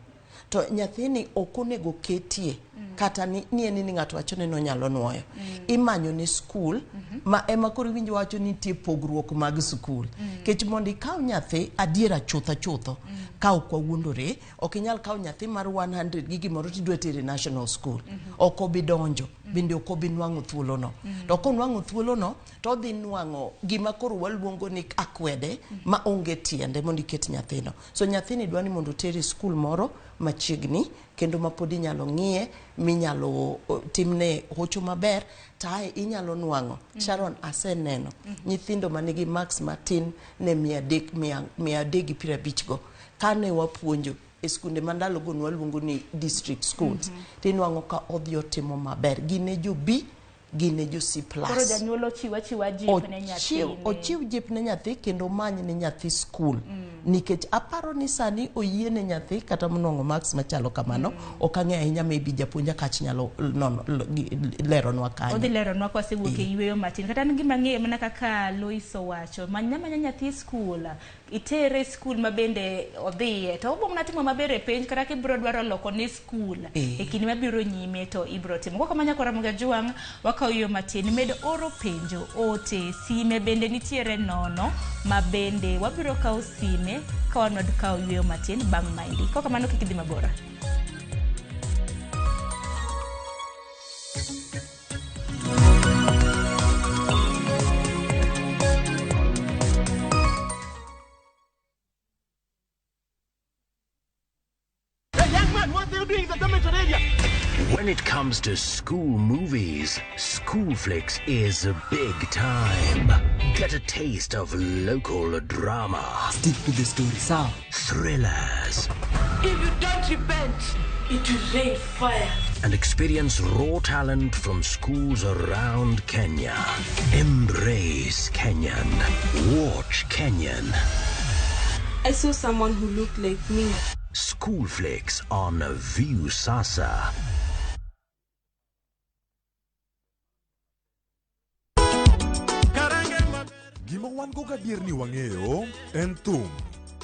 to nyathini ok onego ketie kata ni en ni ng'ato wacho ni nonyalo nuoyo. Imanyo ne skul ma ema koro iwinjo wacho ni nitie pogruok mag skul. Kech mondo ikaw nyathi adiera chutho chutho ka ok wawuondore, ok inyal kawo nyathi mar 100 gi gimoro tidwa tere national school. Ok obi donjo, bende ok obi nwang'o thuolono. To konwang'o thuolono to odhi nwang'o gima koro waluongo ni akwede ma onge tiende mondo iket nyathino. So nyathini dwa ni mondo otere e skul moro machiegni kendo ma pod inyalo ng'iye, minyalo timne hocho maber, to ae inyalo nwang'o. Sharon, aseneno nyithindo manigi marks matin ne 350 go. Kane wapuonjo e skunde ma ndalogo nwaluongo ni district schools, tinwang'o ka odhi otimo maber. Gin e jo B, gin e jo C plus. Koro janyuol ochiw achiwa jip ne nyathine. Ochiw jip ne nyathi kendo omany ne nyathi skul. Nikech aparo ni sani oyie ne nyathi kata monwang'o marks machalo kamano. Ok ang'eyo ahinya, maybe japuonj Akach nyalo nono, leronwa kanyo. Odhi leronwa kwasewuok e yueyo matin. Kata an gima ang'eyo mana kaka Lois owacho, many amanya nyathi skul, itere skul ma bende odhiye, to obiro mana timo maber e penj kata kibiro dwaro loko ne skul e kinde mabiro nyime to ibiro timo. Kok kamano nyakwa Ramogi Ajwang', wakawo yueyo matin, med oro penjo, ote, sime bende nitiere nono ma bende wabiro kawo sime ka wan kawo yueyo matin bang' maendi. Kok kamano kik idhi mabor. Hey, young man, what are you doing in the dormitory area? When it comes to school movies, Schoolflix is a big time. Get a taste of local drama. Stick to the story, sawa? Thrillers. If you don't repent, it will rain fire. And experience raw talent from schools around Kenya. Embrace Kenyan. Watch Kenyan. I saw someone who looked like me. Schoolflix on Viusasa. Gima wan go gadier ni wang'eyo en thum,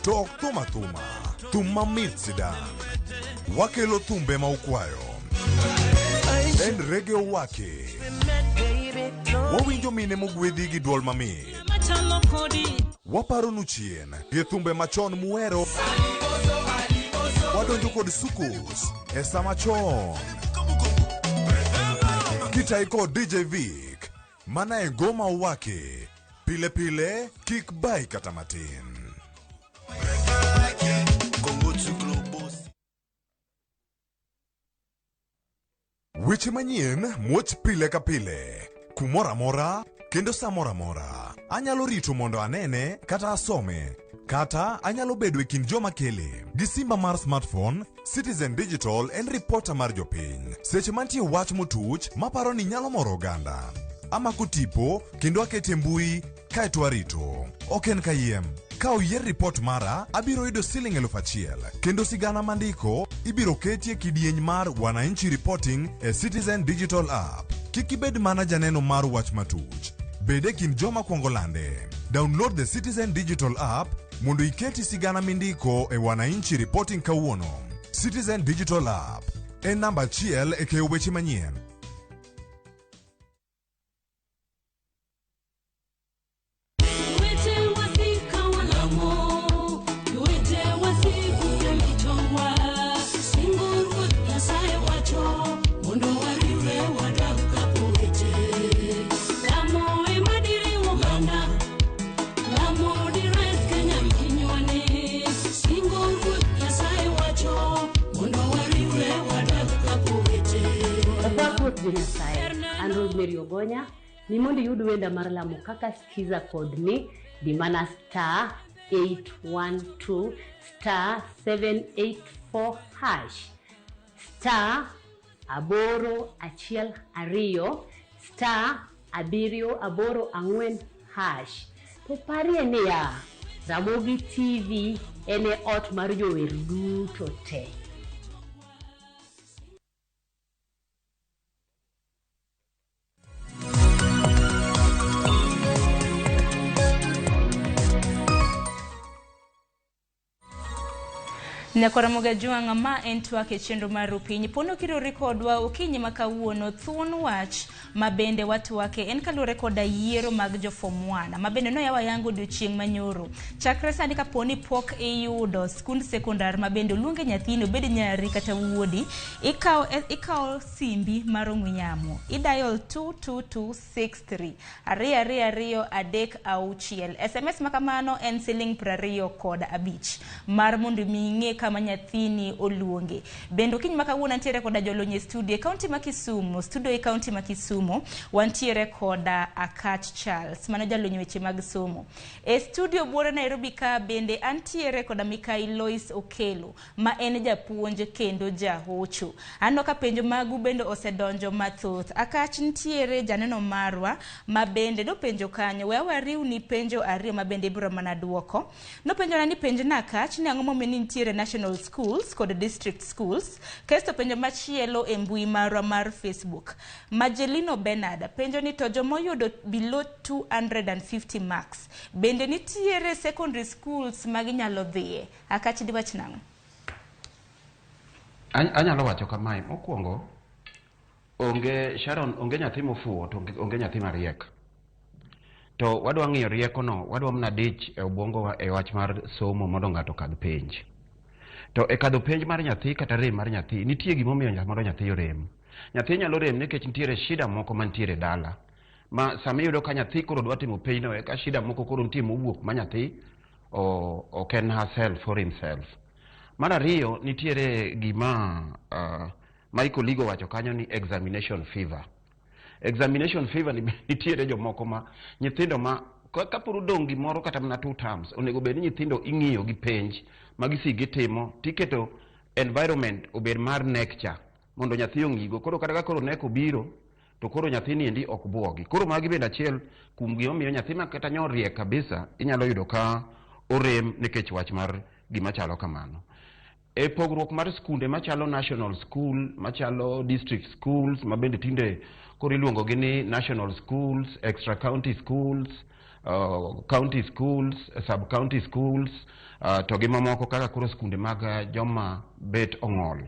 to ok thum athuma, thum mamit sidang'. Wakelo thumbe ma ukwayo. En reggae owake. Wawinjo mine mogwedhi gi duol mamit. Waparonu chien gi thumbe machon muhero. Wadonjo kod soukous e sama chon. Kitai kod DJ Vic, mana e ngoma owake. Pile pile, kik bai kata matin. Weche manyien muoch pile ka pile, kumoro amora kendo sa moro amora. Anyalo rito mondo anene kata asome, kata anyalo bedo e kind joma kele. Gi simba mar smartphone, Citizen Digital en ripota mar jopiny. Seche mantie wach motuch maparo ni nyalo moro oganda. Amako tipo kendo akete mbui kaeto arito. Ok en kayiem. Ka oyier ripot mara, abiro yudo siling 1,000 kendo sigana mandiko ibiro ketie kidieny mar Wananchi Reporting e Citizen Digital App. Kik ibed mana janeno mar wach matuch. Bed e kind joma kwongo lande. Download the Citizen Digital App mondo iketi sigana mindiko e Wananchi Reporting kawuono. Citizen Digital App en namba achiel e keyo weche manyien. Wete wasika walamo, wete wasiku mitowa, singo ruoth Nyasaye wacho, mondo wariwre wadag kaka owete. Lamo ema diriwo oganda, lamo dires Kenya pinywani, singo ruoth Nyasaye wacho, mondo wariwre wadag kaka owete. Opak Ruoth jo Nyasaye. An Rosemary Ogonya, ni mondo iyud wenda mar lamo kaka skiza kod ni di mana *812*784# *812*784#. To parie niya, Ramogi TV en e ot mar jower duto te. Nyakwaramoga Jwang' ma en twak e chenro mar Rupiny. Pono kirori kodwa okinyi ma kawuono thuon wach ma bende watwake en kaluwore koda yiero mag jo form 1 ma bende noyaw ayanga odiochieng' manyoro. Chakre sani kapo ni pok iyudo skund sekondar ma bende oluonge nyathini obed nyari kata wuodi, ikawo simbi mar ong'we yamo i dial 22263 22236. SMS ma kamano en siling 25 mar mondo mi ing'e kama nyathini oluonge. Bende okinyi ma kawuono antiere koda jolony e studio e kaunti ma Kisumu, studio e kaunti ma Kisumu wantiere koda Akach Charles, mano jalony weche mag somo. E studio buore Nairobi ka bende antiere koda Mikai Lois Okelo ma en japuonj kendo jahocho. Aneno ka penjo magu bende osedonjo mathoth. Akach nitiere janeno marwa ma bende nopenjo kanyo, we awariwni penjo ariyo ma bende ibiro mana duoko. Nopenjona ni penjna Akach ni ang'o momiyo ni nitiere national schools kod district schools. Kasto penjo machielo e mbui marwa mar Facebook. Majelino Bernard penjo ni to jomoyudo below 250 marks bende nitiere secondary schools ma ginyalo dhiye. Akach diwach nang'o? Anyalo wacho kamae, mokwongo onge Sharon, onge nyathi mofuwo to onge nyathi mariek. To wadwa ng'iyo riekono, wadwa mana dich e obwongowa e wach mar somo mondo ng'ato okadh penj. To e kadho penj mar nyathi kata rem mar nyathi, nitie gimomiyo mondo nyathi orem. Nyathi nyalo rem nikech nitiere shida moko mantiere dala. Ma sama iyudo ka nyathi koro dwa timo penjno, eka shida moko koro nitie mowuok ma nyathi ok en herself or himself. Mar ariyo, nitiere gima Michael Ligo wacho kanyo ni examination fever. Examination fever ni nitiere jomoko ma nyithindo ma kapod odong' gimoro kata mana 2 terms, onego bed ni nyithindo ing'iyo gi penj ma gisik gitimo, tiketo environment obed mar nek cha mondo nyathi ong'igo. Koro kata ka koro nek obiro, to koro nyathi ni endi ok buogi. Koro magi bende achiel kuom gimomiyo nyathi ma kata nyo riek kabisa inyalo yudo ka orem nikech wach mar gima chalo kamano. E pogruok mar skunde machalo national school, machalo district schools, ma bende tinde koro iluongo gi ni national schools, extra county schools, county schools, sub county schools, to gi mamoko kaka koro skunde mag joma bet ong'ol.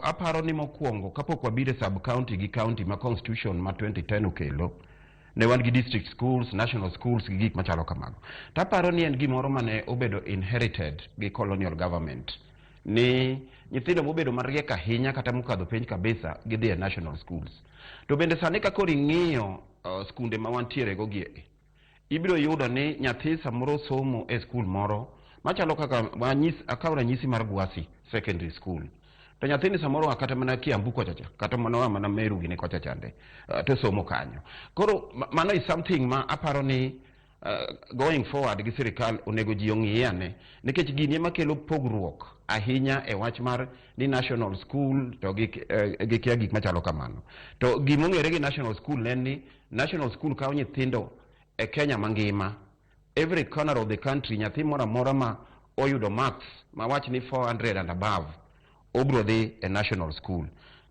Aparo ni mokwongo kapok wabiro e sub county gi county ma constitution ma 2010 okelo, ne wan gi district schools, national schools gi gik machalo kamago. To aparo ni en gimoro mane obedo inherited gi colonial government, ni nyithindo mobedo mariek ahinya kata mokadho penj kabisa gidhi e national schools. To bende sani ka koro ing'iyo skunde ma wantiere go gi, ibiro yudo ni nyathi samoro somo e skul moro machalo kaka akaw ranyisi mar Gwasi Secondary School. To nyathini samoro oa kata mana Kiambu kocha cha, kata mana oa mana Meru gini kocha chande, to somo kanyo. Koro mano is something ma aparo ni going forward gi sirikal onego ji ong'iye ane, nikech gini ema kelo pogruok ahinya e wach mar ni national school to gi kia gik machalo kamano. To gimong'ere gi national school en ni national school kawo nyithindo e Kenya mangima. Every corner of the country nyathi moro amora ma oyudo marks ma wach ni 400 and above obiro dhi e national school.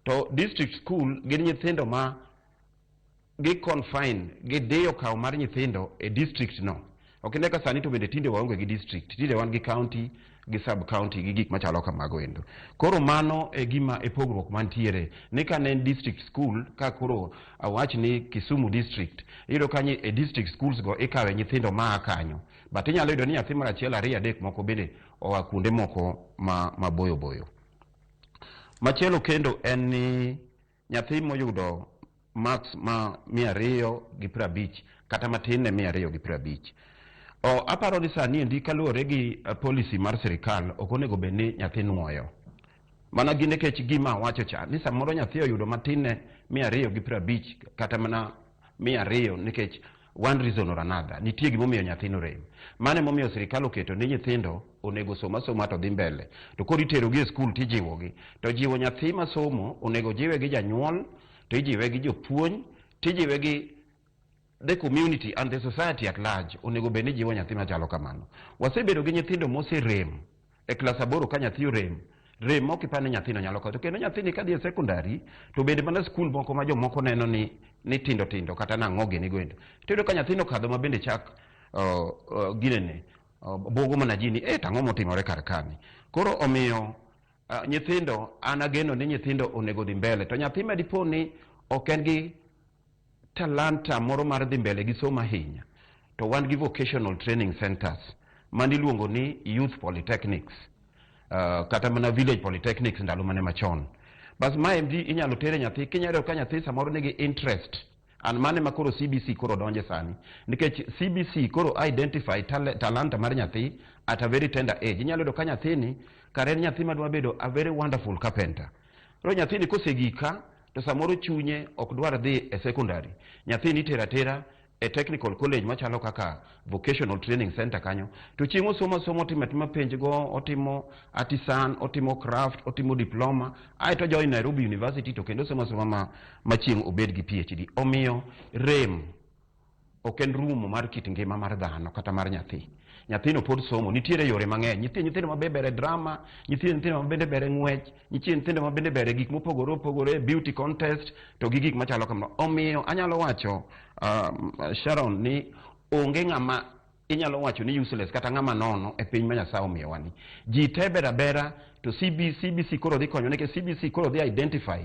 To district school gin nyithindo ma gi confine, gidiyo kawo mar nyithindo e district no. Ok ine ka sani to bende tinde waonge gi district, tinde wan gi county gi sub county gi gik machalo kamago endo. Koro mano e gima e pogruok mantiere ni ka ne en district school, ka koro awach ni Kisumu district, iyudo ka e district schools go ikawe nyithindo maa kanyo, but inyalo yudo ni nyathi mar achiel, ariyo, adek moko bende oa kuonde moko ma maboyo boyo. Machielo kendo en ni nyathi moyudo marks ma 250 kata matin ne 250. Aparo ni sani endi kaluwore gi policy mar sirikal ok onego bed ni nyathi nuoyo. Mana gi nikech gima awacho cha ni samoro nyathi oyudo matin ne 250 kata mana 200 nikech one reason or another nitie gimomiyo nyathi norem. Mano emomiyo sirikal oketo ni nyithindo onego som asoma to dhi mbele. To koro iterogi e skul tijiwogi. To jiwo nyathi masomo onego jiwe gi janyuol, to ijiwe gi jopuonj, tijiwe gi the community and the society at large onego bed ni jiwo nyathi machalo kamano. Wasebedo gi nyithindo moserem e klas 8 ka nyathi orem rem mok ipar ni nyathino nyalo kadho. Kendo nyathini kadhi e secondary to bende mana skul moko ma jomoko neno ni ni tindo tindo kata nang'o gini goendo. To iyudo ka nyathino okadho ma bende chak ginene buogo mana ji ni eh to ang'o motimore kar kani. Koro omiyo nyithindo an ageno ni nyithindo onego dhi mbele. To nyathi ma dipo ni ok en gi talanta moro mar dhi mbele gi somo ahinya to wan gi vocational training centers mane iluongo ni youth polytechnics kata mana village polytechnics ndalo mane machon. Bas ma MD inyalo tere nyathi kinyalo yudo ka nyathi samoro nigi interest and mane ma koro CBC koro donje sani nikech CBC koro identify talanta mar nyathi at a very tender age. Inyalo yudo ka nyathini kare en nyathi madwa bedo a very wonderful carpenter. Koro nyathini kosegik ka to samoro chunye ok dwar dhi e secondary. Nyathini itero atera e technical college machalo kaka vocational training center kanyo to chieng' osomo asomo otimo atima penj go otimo artisan otimo craft otimo diploma aeto join Nairobi University to kendo osomo asoma ma chieng' obed gi PhD. Omiyo rem ok en rumo mar kit ngima mar dhano kata mar nyathi. Nyathino pod somo, nitiere yore mang'eny. Nitie nyithindo ma be ber e drama, nitie nyithindo ma bende ber e ng'wech, nitie nyithindo ma bende ber e gik mopogore opogore, beauty contest to gi gik machalo kamano. Omiyo anyalo wacho Sharon ni onge ng'ama inyalo wacho ni useless kata ng'ama nono e piny ma Nyasaye omiyowa ni. Ji te ber abera to CBC koro dhi konyo nikech CBC koro dhi identify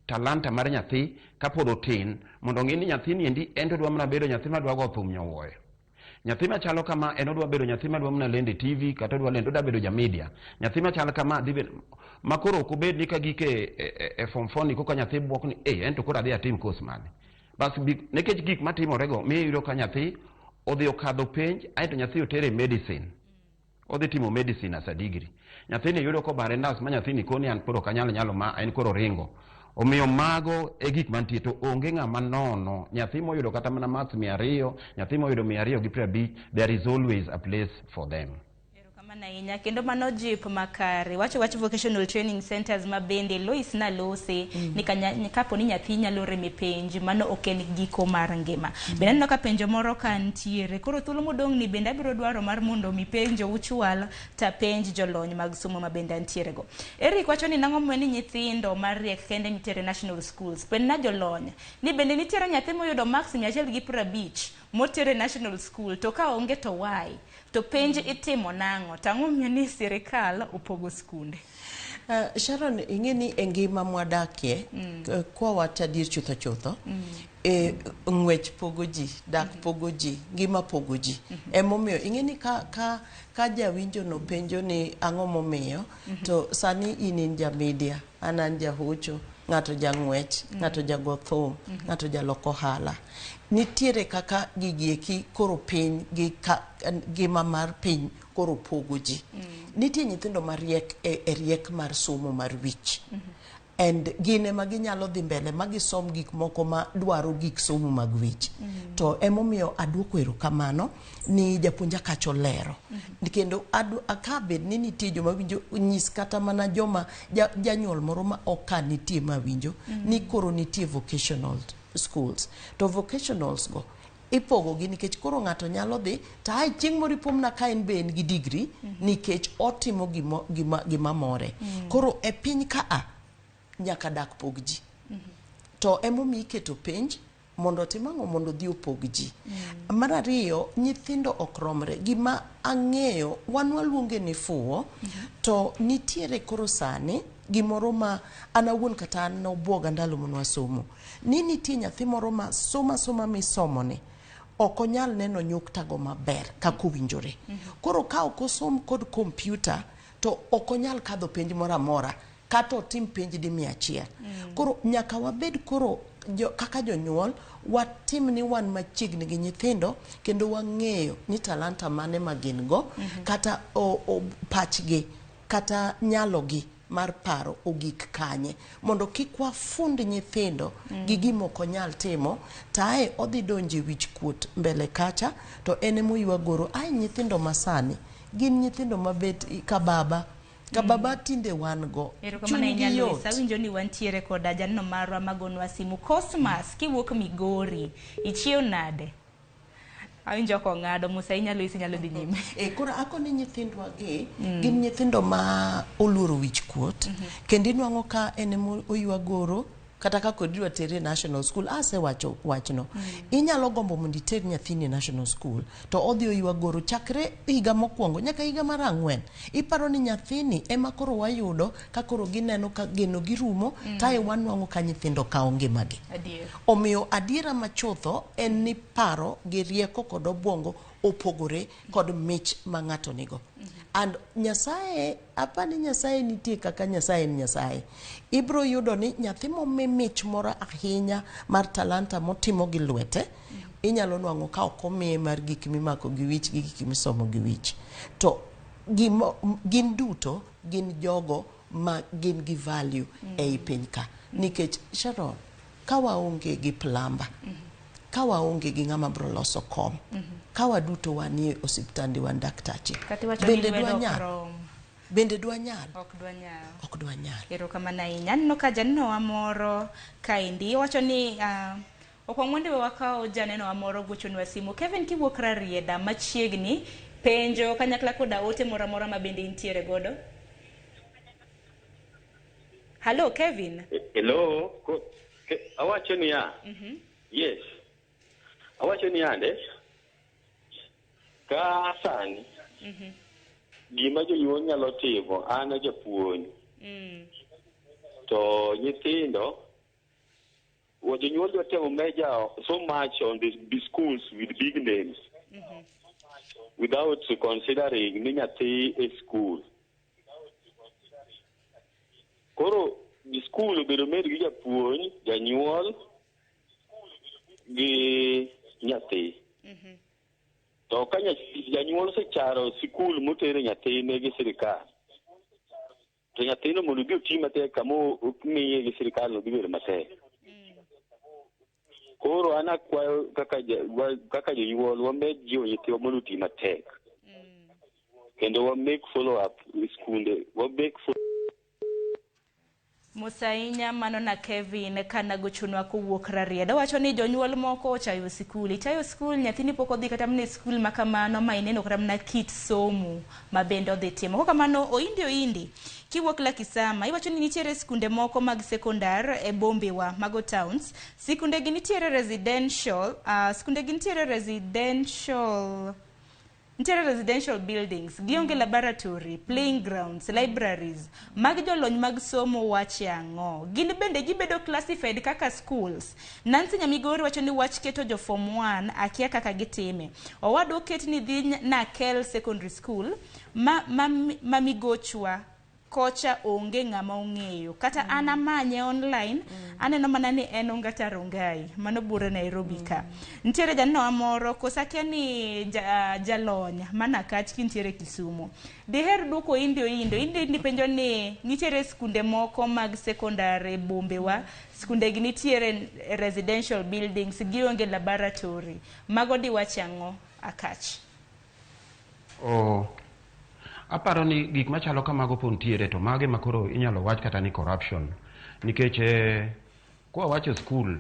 talanta mar nyathi kapod otin mondo ong'e ni nyathini endi en to odwa mana bedo nyathi madwa go thum nyowuoyo. Nyathi machalo kama en odwa bedo nyathi madwa mana lendo e TV kata odwa lendo odwa bedo ja media. Nyathi machalo kama dhi bedo ma koro ok obed ni ka gik e form 4 ni koka nyathi buok ni eh en to koro adhi atim course mane. Bas nikech gik matimore go miyo iyudo ka nyathi odhi okadho penj aeto nyathi otere e medicine. Odhi timo medicine as a degree. Nyathini yudo kobare nurse ma nyathini koni an koro ok anyal nyalo ma en koro ringo. Omiyo mago e gik mantie to onge ng'ama nono. Nyathi moyudo kata mana marks 200, nyathi moyudo 250, there is always a place for them. Erokamano ahinya kendo mano jip makare. Wacho wach vocational training centers ma bende Lois nalose ni kapo ni nyathi nyalo rem e penj mano ok en giko mar ngima. Bende aneno ka penjo moro ka nitiere. Koro thuolo modong' ni bende abiro dwaro mar mondo mi penjo uchwal ta penj jolony mag somo ma bende antiere go. Eric wacho ni nang'o momiyo ni nyithindo mariek kende nitiere national schools. Penj na jolony ni bende nitiere nyathi moyudo marks 150 motere national school to ka onge to why? To penj itimo nang'o? To ang'o momiyo ni sirikal opogo skunde? Sharon, ing'e ni e ngima mwadakie, kwa wacho adier chutho chutho, ng'wech pogo ji, dak pogo ji, ngima pogo ji. Emomiyo ing'e ni ka jawinjo no penjo ni ang'o momiyo, to sani in ja media, an jahocho, ng'ato jang'wech, ng'ato jago thum, ng'ato jalok ohala. Nitiere kaka gigi eki koro piny gi ngima mar piny koro pogo ji. Nitie nyithindo mariek e riek mar somo mar wich. And gin ema ginyalo dhi mbele ma gisom gik moko ma dwaro gik somo mag wich. To emomiyo aduoko erokamano ni japuonj Akacha olero. Kendo ka bed ni nitie joma winjo, nyis kata mana joma janyuol moro ma ok ka nitie ma winjo, ni koro nitie vocational schools. To vocationals go ipogo gi nikech koro ng'ato nyalo dhi to ae chieng' moro ipomna ka en be en gi degree nikech otimo gima more. Koro e piny ka a nyaka dak pog ji. To emomiyo iketo penj mondo otim ang'o mondo odhi opog ji. Mar ariyo, nyithindo ok romre. Gima ang'eyo, wan waluonge ni fuwo, to nitiere koro sani gimoro ma an awuon kata an nobwoga ndalo mane wasomo. Ni nitie nyathi moro ma soma soma misomoni, ok onyal neno nyuktago maber kaka owinjore. Koro ka ok osom kod kompyuta, to ok onyal kadho penj moro amora, kata otim penj di 100. Koro nyaka wabed koro kaka jonyuol, watim ni wan machiegni gi nyithindo, kendo wang'eyo ni talanta mane ma gin go, kata pachgi, kata nyalogi mar paro ogik kanye, mondo kik wafund nyithindo gi gima ok onyal timo, to ae odhi donjo e wich kuot mbele kacha, to en emoywa goro. Ae nyithindo masani, gin nyithindo mabet ka baba, ka baba tinde wan go. Erokamano ahinya, Chunygi Lois. yot. Awinjo ni wantiere koda janeno marwa magonwa simu. Cosmas, kiwuok Migori, ichiew nade? Awinjo kong'ado Musa, inyalo isi inyalo dhi nyime. E, koro akoni nyithindwa gi gin nyithindo ma oluoro wich kuot kendo inwang'o ka en ema oywa goro kata ka kod idwa tere e national school asewacho wachno inyalo gombo mondo iter nyathini e national school to odhi oywa goro chakre higa mokwongo nyaka higa mar ang'wen iparo ni nyathini ema koro wayudo ka koro gineno ka geno gi rumo tae wanwang'o ka nyithindo kawo ngimagi Adier. omiyo adiera machutho en ni paro gi rieko kod obwongo opogore kod mich ma ng'ato nigo and nyasaye apani nyasaye nitie kaka nyasaye en nyasaye ibro yudo ni nyathi momi mich moro ahinya mar talanta motimo gi lwete inyalo nwang'o ka ok omiye mar gik mimako gi wich gi gik misomo gi wich to gimo, gin duto gin jogo ma gin gi value ei piny ka nikech Sharon ka waonge gi plumber ka waonge gi ng'ama bro loso kom ka waduto wanie osiptande wan daktache Kata iwacho ni bende lwedo ok dwanyal rom. bende dwanyal Ok dwanyal. ok dwanyal Erokamano ahinya. Aneno ka janenowa moro kaendi wacho ni okwong mondo we wakaw janenowa moro gochonwa simu. Kevin kiwuok Rarieda machiegni, penjo kanyakla koda ote moro amora ma bende intiere godo. Hello Kevin. Hello, awacho niya. Yes. Awacho niya nde. Ka sani gima jonyuol nyalo timo, an a japuonj. To nyithindo jonyuol dwa temo measure so much on the schools with big names without considering ni nyathi e school. Koro school obedo made gi japuonj, janyuol gi nyathi. To ka janyuol osecharo sikul motere nyathine gi sirikal, to nyathino mondo odhi oti matek kama omiye gi sirikal no dhi bedo matek. Koro an akwayo kaka jonyuol wamed jiwo nyithiwa mondo oti matek. Kendo wa make follow up e skunde, wa make follow Musa ahinya mano na Kevin kanagochonwa kowuok Rarieda. Owacho ni jonyuol moko ochayo sikul. Ichayo sikul, nyathini pok odhi kata mana e sikul ma kamano ma ineno kata mana kit somo ma bende odhi timo. Kok kamano, Oindi Oindi, kiwuok Lakisama, iwacho ni nitiere sikunde moko mag sekondar e bombewa, mago towns. Sikunde gi nitiere residential, sikunde gi nitiere residential nitiere residential buildings, gionge laboratory, playing grounds, libraries. Mag jolony mag somo wache ang'o? Gin bende gibedo classified kaka schools. Nancy Nyamigori wacho ni wach keto jo form 1 akia kaka gitime. Owadwa oket ni dhi Nakel Secondary School ma Migochwa kocha onge ng'ama ong'eyo. Kata an amanye online, aneno mana ni en Ongata Rongai, mano bure Nairobi ka. Nitiere janenowa moro, koso akia ni jalony mana kach kintiere Kisumu. Diher duoko Indi Oindo. Indi Oindi penjo ni nitiere skunde moko mag sekondar e bombewa, skunde gi nitiere residential buildings, gionge laboratory. Mago diwach ang'o Akach? Oh, aparo ni gik machalo kamago po nitiere to mage ma koro inyalo wach kata ni corruption nikech kwa wacho school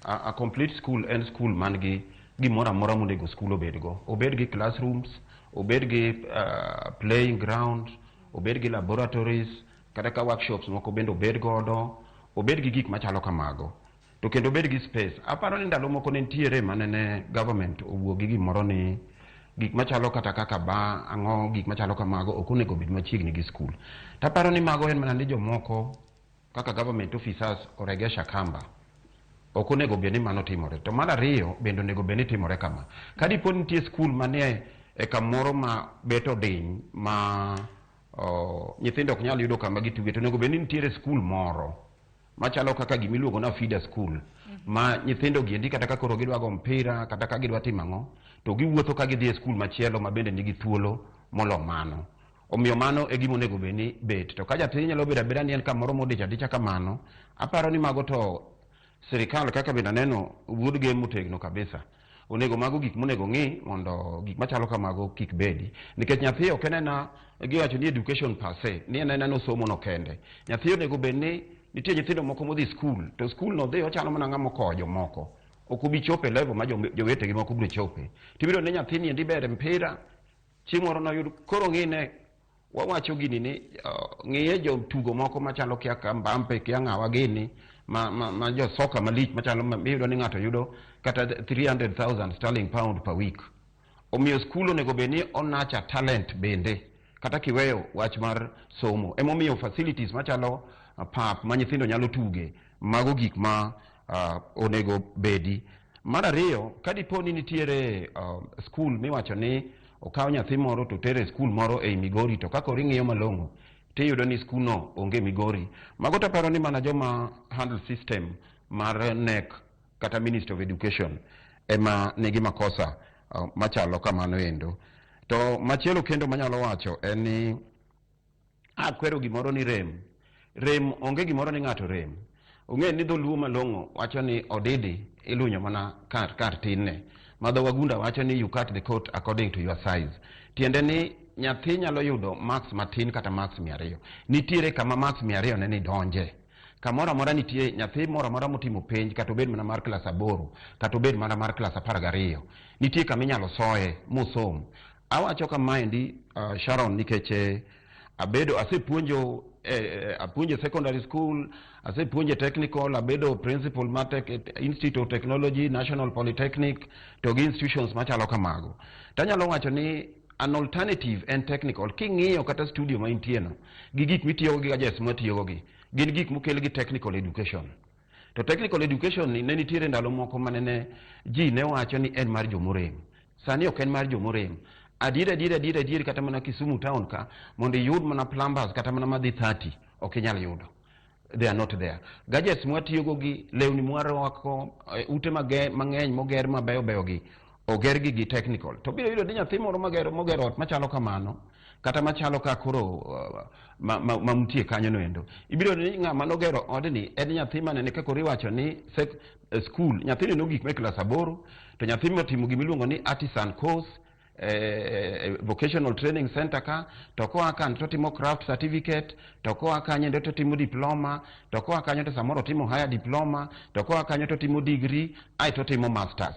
a complete school en school man gi gimoro amora monego school obedgo, obed gi classrooms, obed gi playing ground, obed gi laboratories, kata ka workshops moko bende obed godo, obed gi gik machalo kamago to kendo obed gi space. Aparo ni ndalo moko ne nitiere manene government owuok gi gimoro ni gik machalo kata kaka ba ang'o gik machalo kamago ok onego obed machiegni gi school. Taparo ni mago en mana ni jomoko kaka government officers oregesha kamba. Ok onego bed ni mano timore. To mar ariyo bende onego bed ni timore kama. Ka dipo ni nitie school manie e kamoro ma bet odiny ma nyithindo ok nyal yudo kama gituge to onego bed ni nitiere school moro machalo kaka gimiluongo na feeder school ma nyithindo gi endi kata ka koro gidwa go mpira kata ka gidwa timo ang'o to giwuotho ka gidhi e skul machielo ma bende nigi thuolo molo mano. Omiyo mano e gima onego bed ni bet. To ka jatich nyalo bedo abeda ni en kamoro modich adicha kamano, aparo ni mago to sirikal kaka bende aneno wuod gem motegno kabisa. Onego mago gik monego ng'i mondo gik machalo kamago kik bedi. Nikech nyathi ok enena giwacho ni education per se, ni en anena somo no kende. Nyathi onego bed ni nitie nyithindo moko modhi skul, to skul no dhi ochalo mana ng'ama okowo jomoko. Ok obi chopo e level ma jowetegi moko biro chope. Tibiro ni nyathini endi ber e mpira, chieng' moro noyud koro ng'ine wawacho gini ni ng'iye jotugo moko machalo kia ka Mbappe kia ng'awa gini ma jo soka malich machalo miyudo ni ng'ato yudo kata 300,000 sterling pound per week. Omiyo skul onego bed ni onacha talent bende kata kiweyo wach mar somo. Emomiyo facilities machalo pap ma nyithindo nyalo tuge, mago gik ma onego bedi. Mar ariyo, ka dipo ni nitiere skul miwacho ni okaw nyathi moro to tere skul moro ei Migori, to ka koro ing'iyo malong'o tiyudo ni skul no onge Migori. Mago taparo ni mana joma handle system mar KNEC kata Ministry of Education ema nigi makosa machalo kamano endo. To machielo kendo manyalo wacho en ni akwero gimoro ni rem. Rem onge gimoro ni ng'ato rem. Ong'e ni dholuo malong'o wacho ni odidi ilunyo mana kar tinne. Ma dho wagunda wacho ni you cut the coat according to your size. Tiende ni nyathi nyalo yudo marks matin kata marks 200. Nitiere kama marks 200 ne ni donje. Kamoro amora nitie nyathi moro amora motimo penj kata obed mana mar klas 8 kata obed mana mar klas 12. Nitie kama inyalo soye mosom. Awacho kamaendi Sharon nikech abedo asepuonjo apuonjo secondary school, asepuonjo technical, abedo principal mar Institute of Technology, National Polytechnic to gi institutions machalo kamago. Tanyalo wacho ni an alternative en technical. King'iyo kata studio ma intie no gi gik mitiyogo gi gadgets mwatiyogo gi gin gik mokel gi technical education. To technical education ni ne nitiere ndalo moko manene ji ne wacho ni en mar jomorem. Sani ok en mar jomorem. Adier adier adier adier kata mana Kisumu town ka mondo iyud mana plumbers kata mana madhi 30 ok inyal yudo. They are not there. Gadgets mwatiyogo gi lewni mwarwako, ute mang'eny moger mabeyo beyo gi oger gi gi technical. To biro yudo ni nyathi moro mogero ot machalo kamano kata machalo ka koro ma mtie kanyo no endo. Ibiro yudo ni ng'ama nogero odni en nyathi manene ka koro iwacho ni school nyathini nogik me klas 8 to nyathi motimo gimiluongo ni artisan course, vocational training center ka, to koa kanyo to timo craft certificate, to koa kanyo to timo diploma, to koa kanyo to samoro timo higher diploma, to koa kanyo to timo degree, ae to timo masters.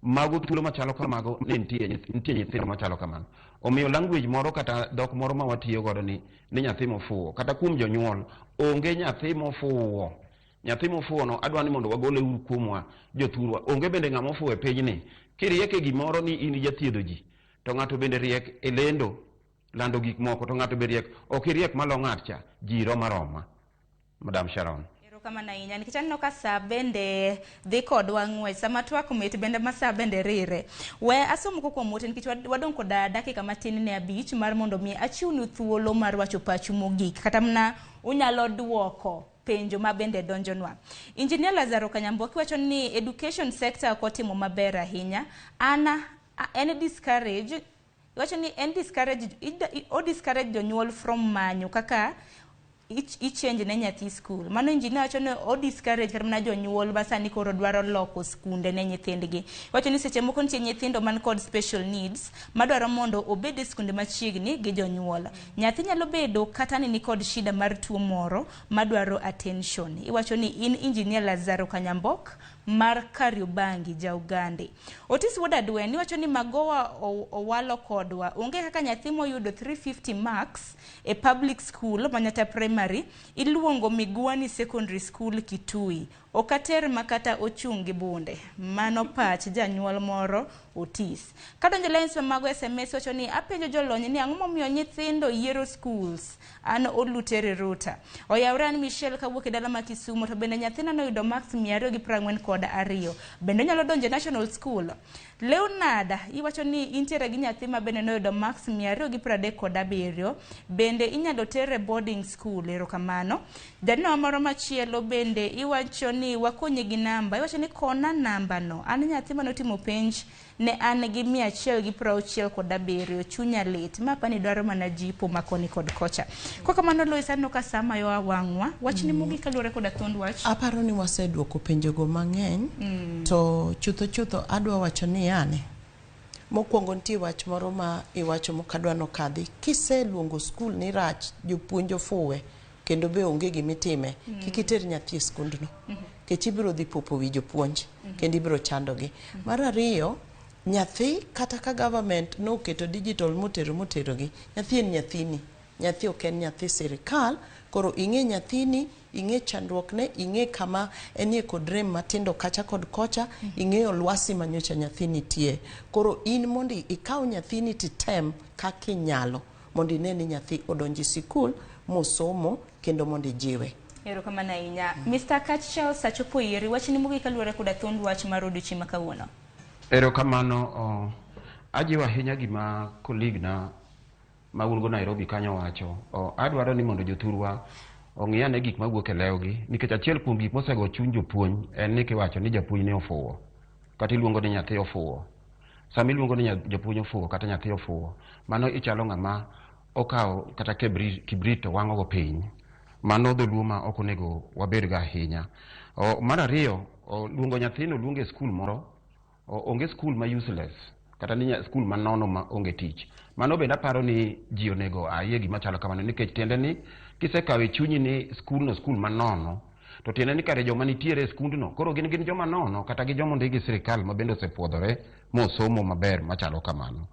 Mago thuolo machalo kamago ne nitie nyithindo machalo kamano. Omiyo language moro kata dhok moro ma watiyo godo ni nyathi mofuwo kata kuom jonyuol onge nyathi mofuwo. Nyathi mofuwo no adwa ni mondo wagole uru kuomwa jothurwa. Onge bende ng'ama ofuwo e pinyni. Kiriek e gimoro ni in jathiedho ji, to ng'ato bende riek e lendo, lando gik moko, to ng'ato be riek. Ok iriek malo ng'at cha, ji roma roma. Madam Sharon. Erokamano ahinya nikech aneno ka sa bende dhi kodwa ng'wech, sama twak mit bende ma sa bende rire. We asom moko kuom ote nikech wadong' koda dakika matin ne 5 mar mondo mi achiwnu thuolo mar wacho pachu mogik kata mana unyalo duoko penjo ma bende donjonwa. Engineer Lazaro Kanyamboki wacho ni education sector ok otimo maber ahinya. Ana en discourage, wacho ni en discourage, o discourage jonyuol from manyo kaka i-change ne nyathi school. Mano engineer wacho ni o discourage kata mana jonyuol ma sani koro dwaro loko skunde ne nyithindgi. Wacho ni seche moko nitie nyithindo man kod special needs madwaro mondo obed e skunde machiegni gi jonyuol. Nyathi nyalo bedo kata ni nikod shida mar tuo moro madwaro attention. Iwacho ni in Engineer Lazaro Kanyambok mar Kariobangi ja Ugande. Otis Wuod Adwen iwacho ni Magowa owalo kodwa. Onge kaka nyathi moyudo 350 marks e public school Manyata Primary iluongo Migwani Secondary School Kitui. Okater makata ochung' gi bunde. Mano pach janyuol moro Otis. Kadonjo lines mago SMS wacho ni apenjo jolony ni ang'o momiyo nyithindo yiero schools. An Olutere Ruta. Oyawre an Michelle kawuok e dala ma Kisumu to bende nyathina noyudo marks 242. Bende onyalo donjo e national school. Leonard iwacho ni intiere gi nyathi ma bende noyudo marks 237. Bende inyalo tere boarding school. Erokamano. Janeno moro machielo bende iwacho ni wakonye gi namba. Iwacho ni kona namba no. An nyathi manotimo penj ne an gi 167 chunya lit. Ma apani dwaro mana jipo makoni kod kocha. Kwa kamano Lois aneno ka sama yo wang'wa. Wachni mogik kaluwore koda thond wach. Aparo ni waseduoko penjogo mang'eny. To chutho chutho adwa wacho ni yani mokwongo nitie wach moro ma iwacho mokadwa nokadhi. Kiseluongo skul ni rach, jopuonj ofuwe kendo be onge gimitime, kik iter nyathi e skundno. Nikech ibiro dhi popo wi jopuonj kendo ibiro chandogi. Mar ariyo, nyathi kata ka government noketo digital motero moterogi, nyathi en nyathini. Nyathi ok en nyathi sirikal, koro ing'e nyathini, ing'e chandruokne, ing'e kama enie kod rem matindo kacha kod kocha, ing'eyo lwasi manyocha nyathi nitie. Koro in mondo ikaw nyathini titem kaka inyalo mondo ine ni nyathi odonjo e sikul mosomo kendo mondo ijiwe. Erokamano ahinya. Mr. Kach Charles, achopo iri. Wachni mogik kaluwore koda thuond wach mar odiochieng' ma kawuono. Erokamano. Ajiwo ahinya gima colleague na ma un go Nairobi kanyo wacho. Adwaro ni mondo jothurwa ong'i ane gik mawuok e lewgi, nikech achiel kuom gik mosego chuny jopuonj en ni kiwacho ni japuonj ni ofuwo, kata iluongo ni nyathi ofuwo. Sama iluongo ni japuonj ofuwo kata nyathi ofuwo, mano ichalo ng'ama okawo kata kibrit to wang'o go piny. Mano dholuo ma ok onego wabedgo ahinya. Mar ariyo, luongo nyathino luonge e skul moro, onge skul ma useless kata ni skul manono ma onge tich. Mano bende aparo ni ji onego ayie gima chalo kamano, nikech tiende ni kisekawo e chunyi ni skul no skul manono, to tiende ni kare joma nitiere e skundno koro gin joma nono kata gi joma ondik gi sirikal ma bende osepuodhore mosomo maber machalo kamano.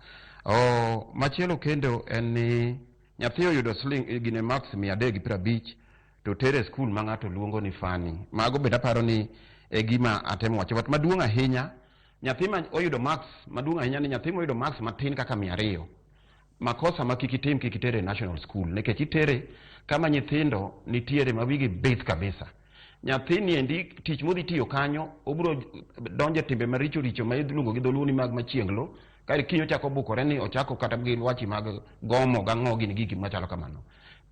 Machielo kendo en ni nyathi oyudo siling gine marks 350 to tere e skul ma ng'ato luongo ni fani. Mago bende aparo ni e gima atemo wacho. But maduong' ahinya, nyathi ma oyudo marks maduong' ahinya ni nyathi moyudo marks matin kaka 200, makosa ma kik itim, kik itere e national school, nikech itere kama nyithindo nitiere ma wigi bith kabisa. Nyathini endi tich modhi tiyo kanyo obiro donjo e timbe maricho richo ma iluongo gi dholuo ni mag machienglo, kae kiny ochako bukore ni ochako kata gi lwachi mag gomo gang'o gin gigi machalo kamano.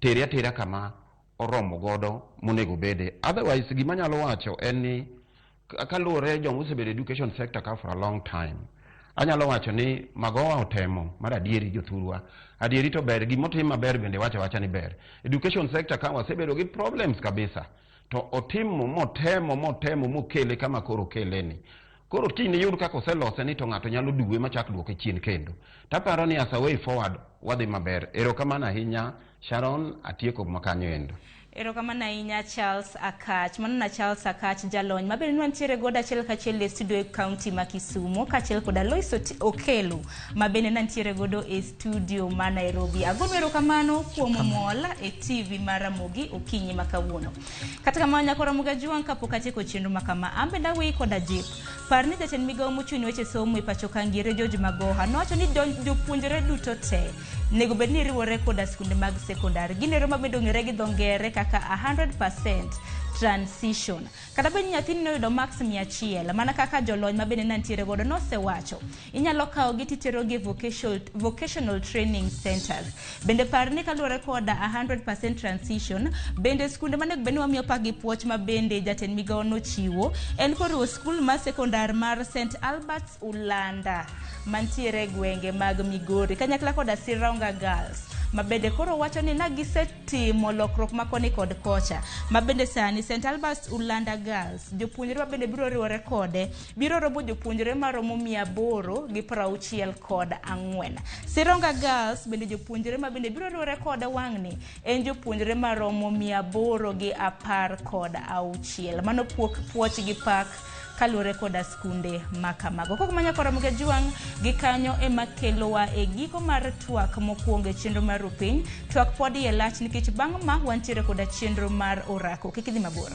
Tere atera kama oromo godo monego bede. Otherwise gima anyalo wacho en ni kaluwore joma osebedo education sector ka for a long time, anyalo wacho ni Magoha otemo mar adieri jothurwa. Adieri to ber, gimotim maber bende wacho awacha ni ber. Education sector ka wasebedo gi problems kabisa, to otimo motemo motemo mokele kama koro okeleni. Koro kiny niyud kaka oselose ni to ng'ato nyalo duwe machak duoke chien kendo. Taparo ni as a way forward wadhi maber. Erokamano ahinya Sharon, atieko makanyo endo. Erokamano ahinya Charles Akach. Mano na Charles Akach jalony ma bende nwantiere godo achiel kachiel e studio e county ma Kisumu, kaachiel koda Lois Okelo ma bende nantiere godo e studio ma Nairobi. Agonu erokamano kuom mol e TV mar Ramogi okinyi ma kawuono. Kata kamano nyako Ramogi Ajwang', kapok atieko chenro ma kama, an bende aweyi koda jip. Par ni jatend migawo mochung' ne weche somo e pacho ka Ngire George Magoha nowacho ni jopuonjre duto te nego bed ni riwore koda skunde mag sekondar. Ginero ma bende ong'ere gi dho ngere kaka 100% transition. Kata bed ni nyathini noyudo marks 100, mana kaka jolony ma bende nantiere godo nosewacho, inyalo kawogi titerogi e vocational training centers. Bende par ni kaluwore koda 100% transition, bende skunde manego bed ni wamiyo pak gi puoch ma bende jatend migawo nochiwo en koriwo skul mar sekondar mar St Albert's Ulanda mantiere e gwenge mag Migori kanyakla koda Sironga Girls ma bende koro wacho ni na gisetimo lokruok ma koni kod kocha, ma bende sani St Albert's Ulanda Girls jopuonjre ma bende biro riwore kode biro romo jopuonjre maromo 864. Sironga Girls bende jopuonjre ma bende biro riwore kode wang'ni en jopuonjre maromo 816. Mano puoch gi pak kaluwore koda skunde ma kamago. Kok manya koro Ramogi Ajwang' gi kanyo ema kelowa e giko mar twak mokwongo e chenro mar Rupiny. Twak pod iye lach nikech bang' ma wantiere koda chenro mar orako. Kik idhi mabor.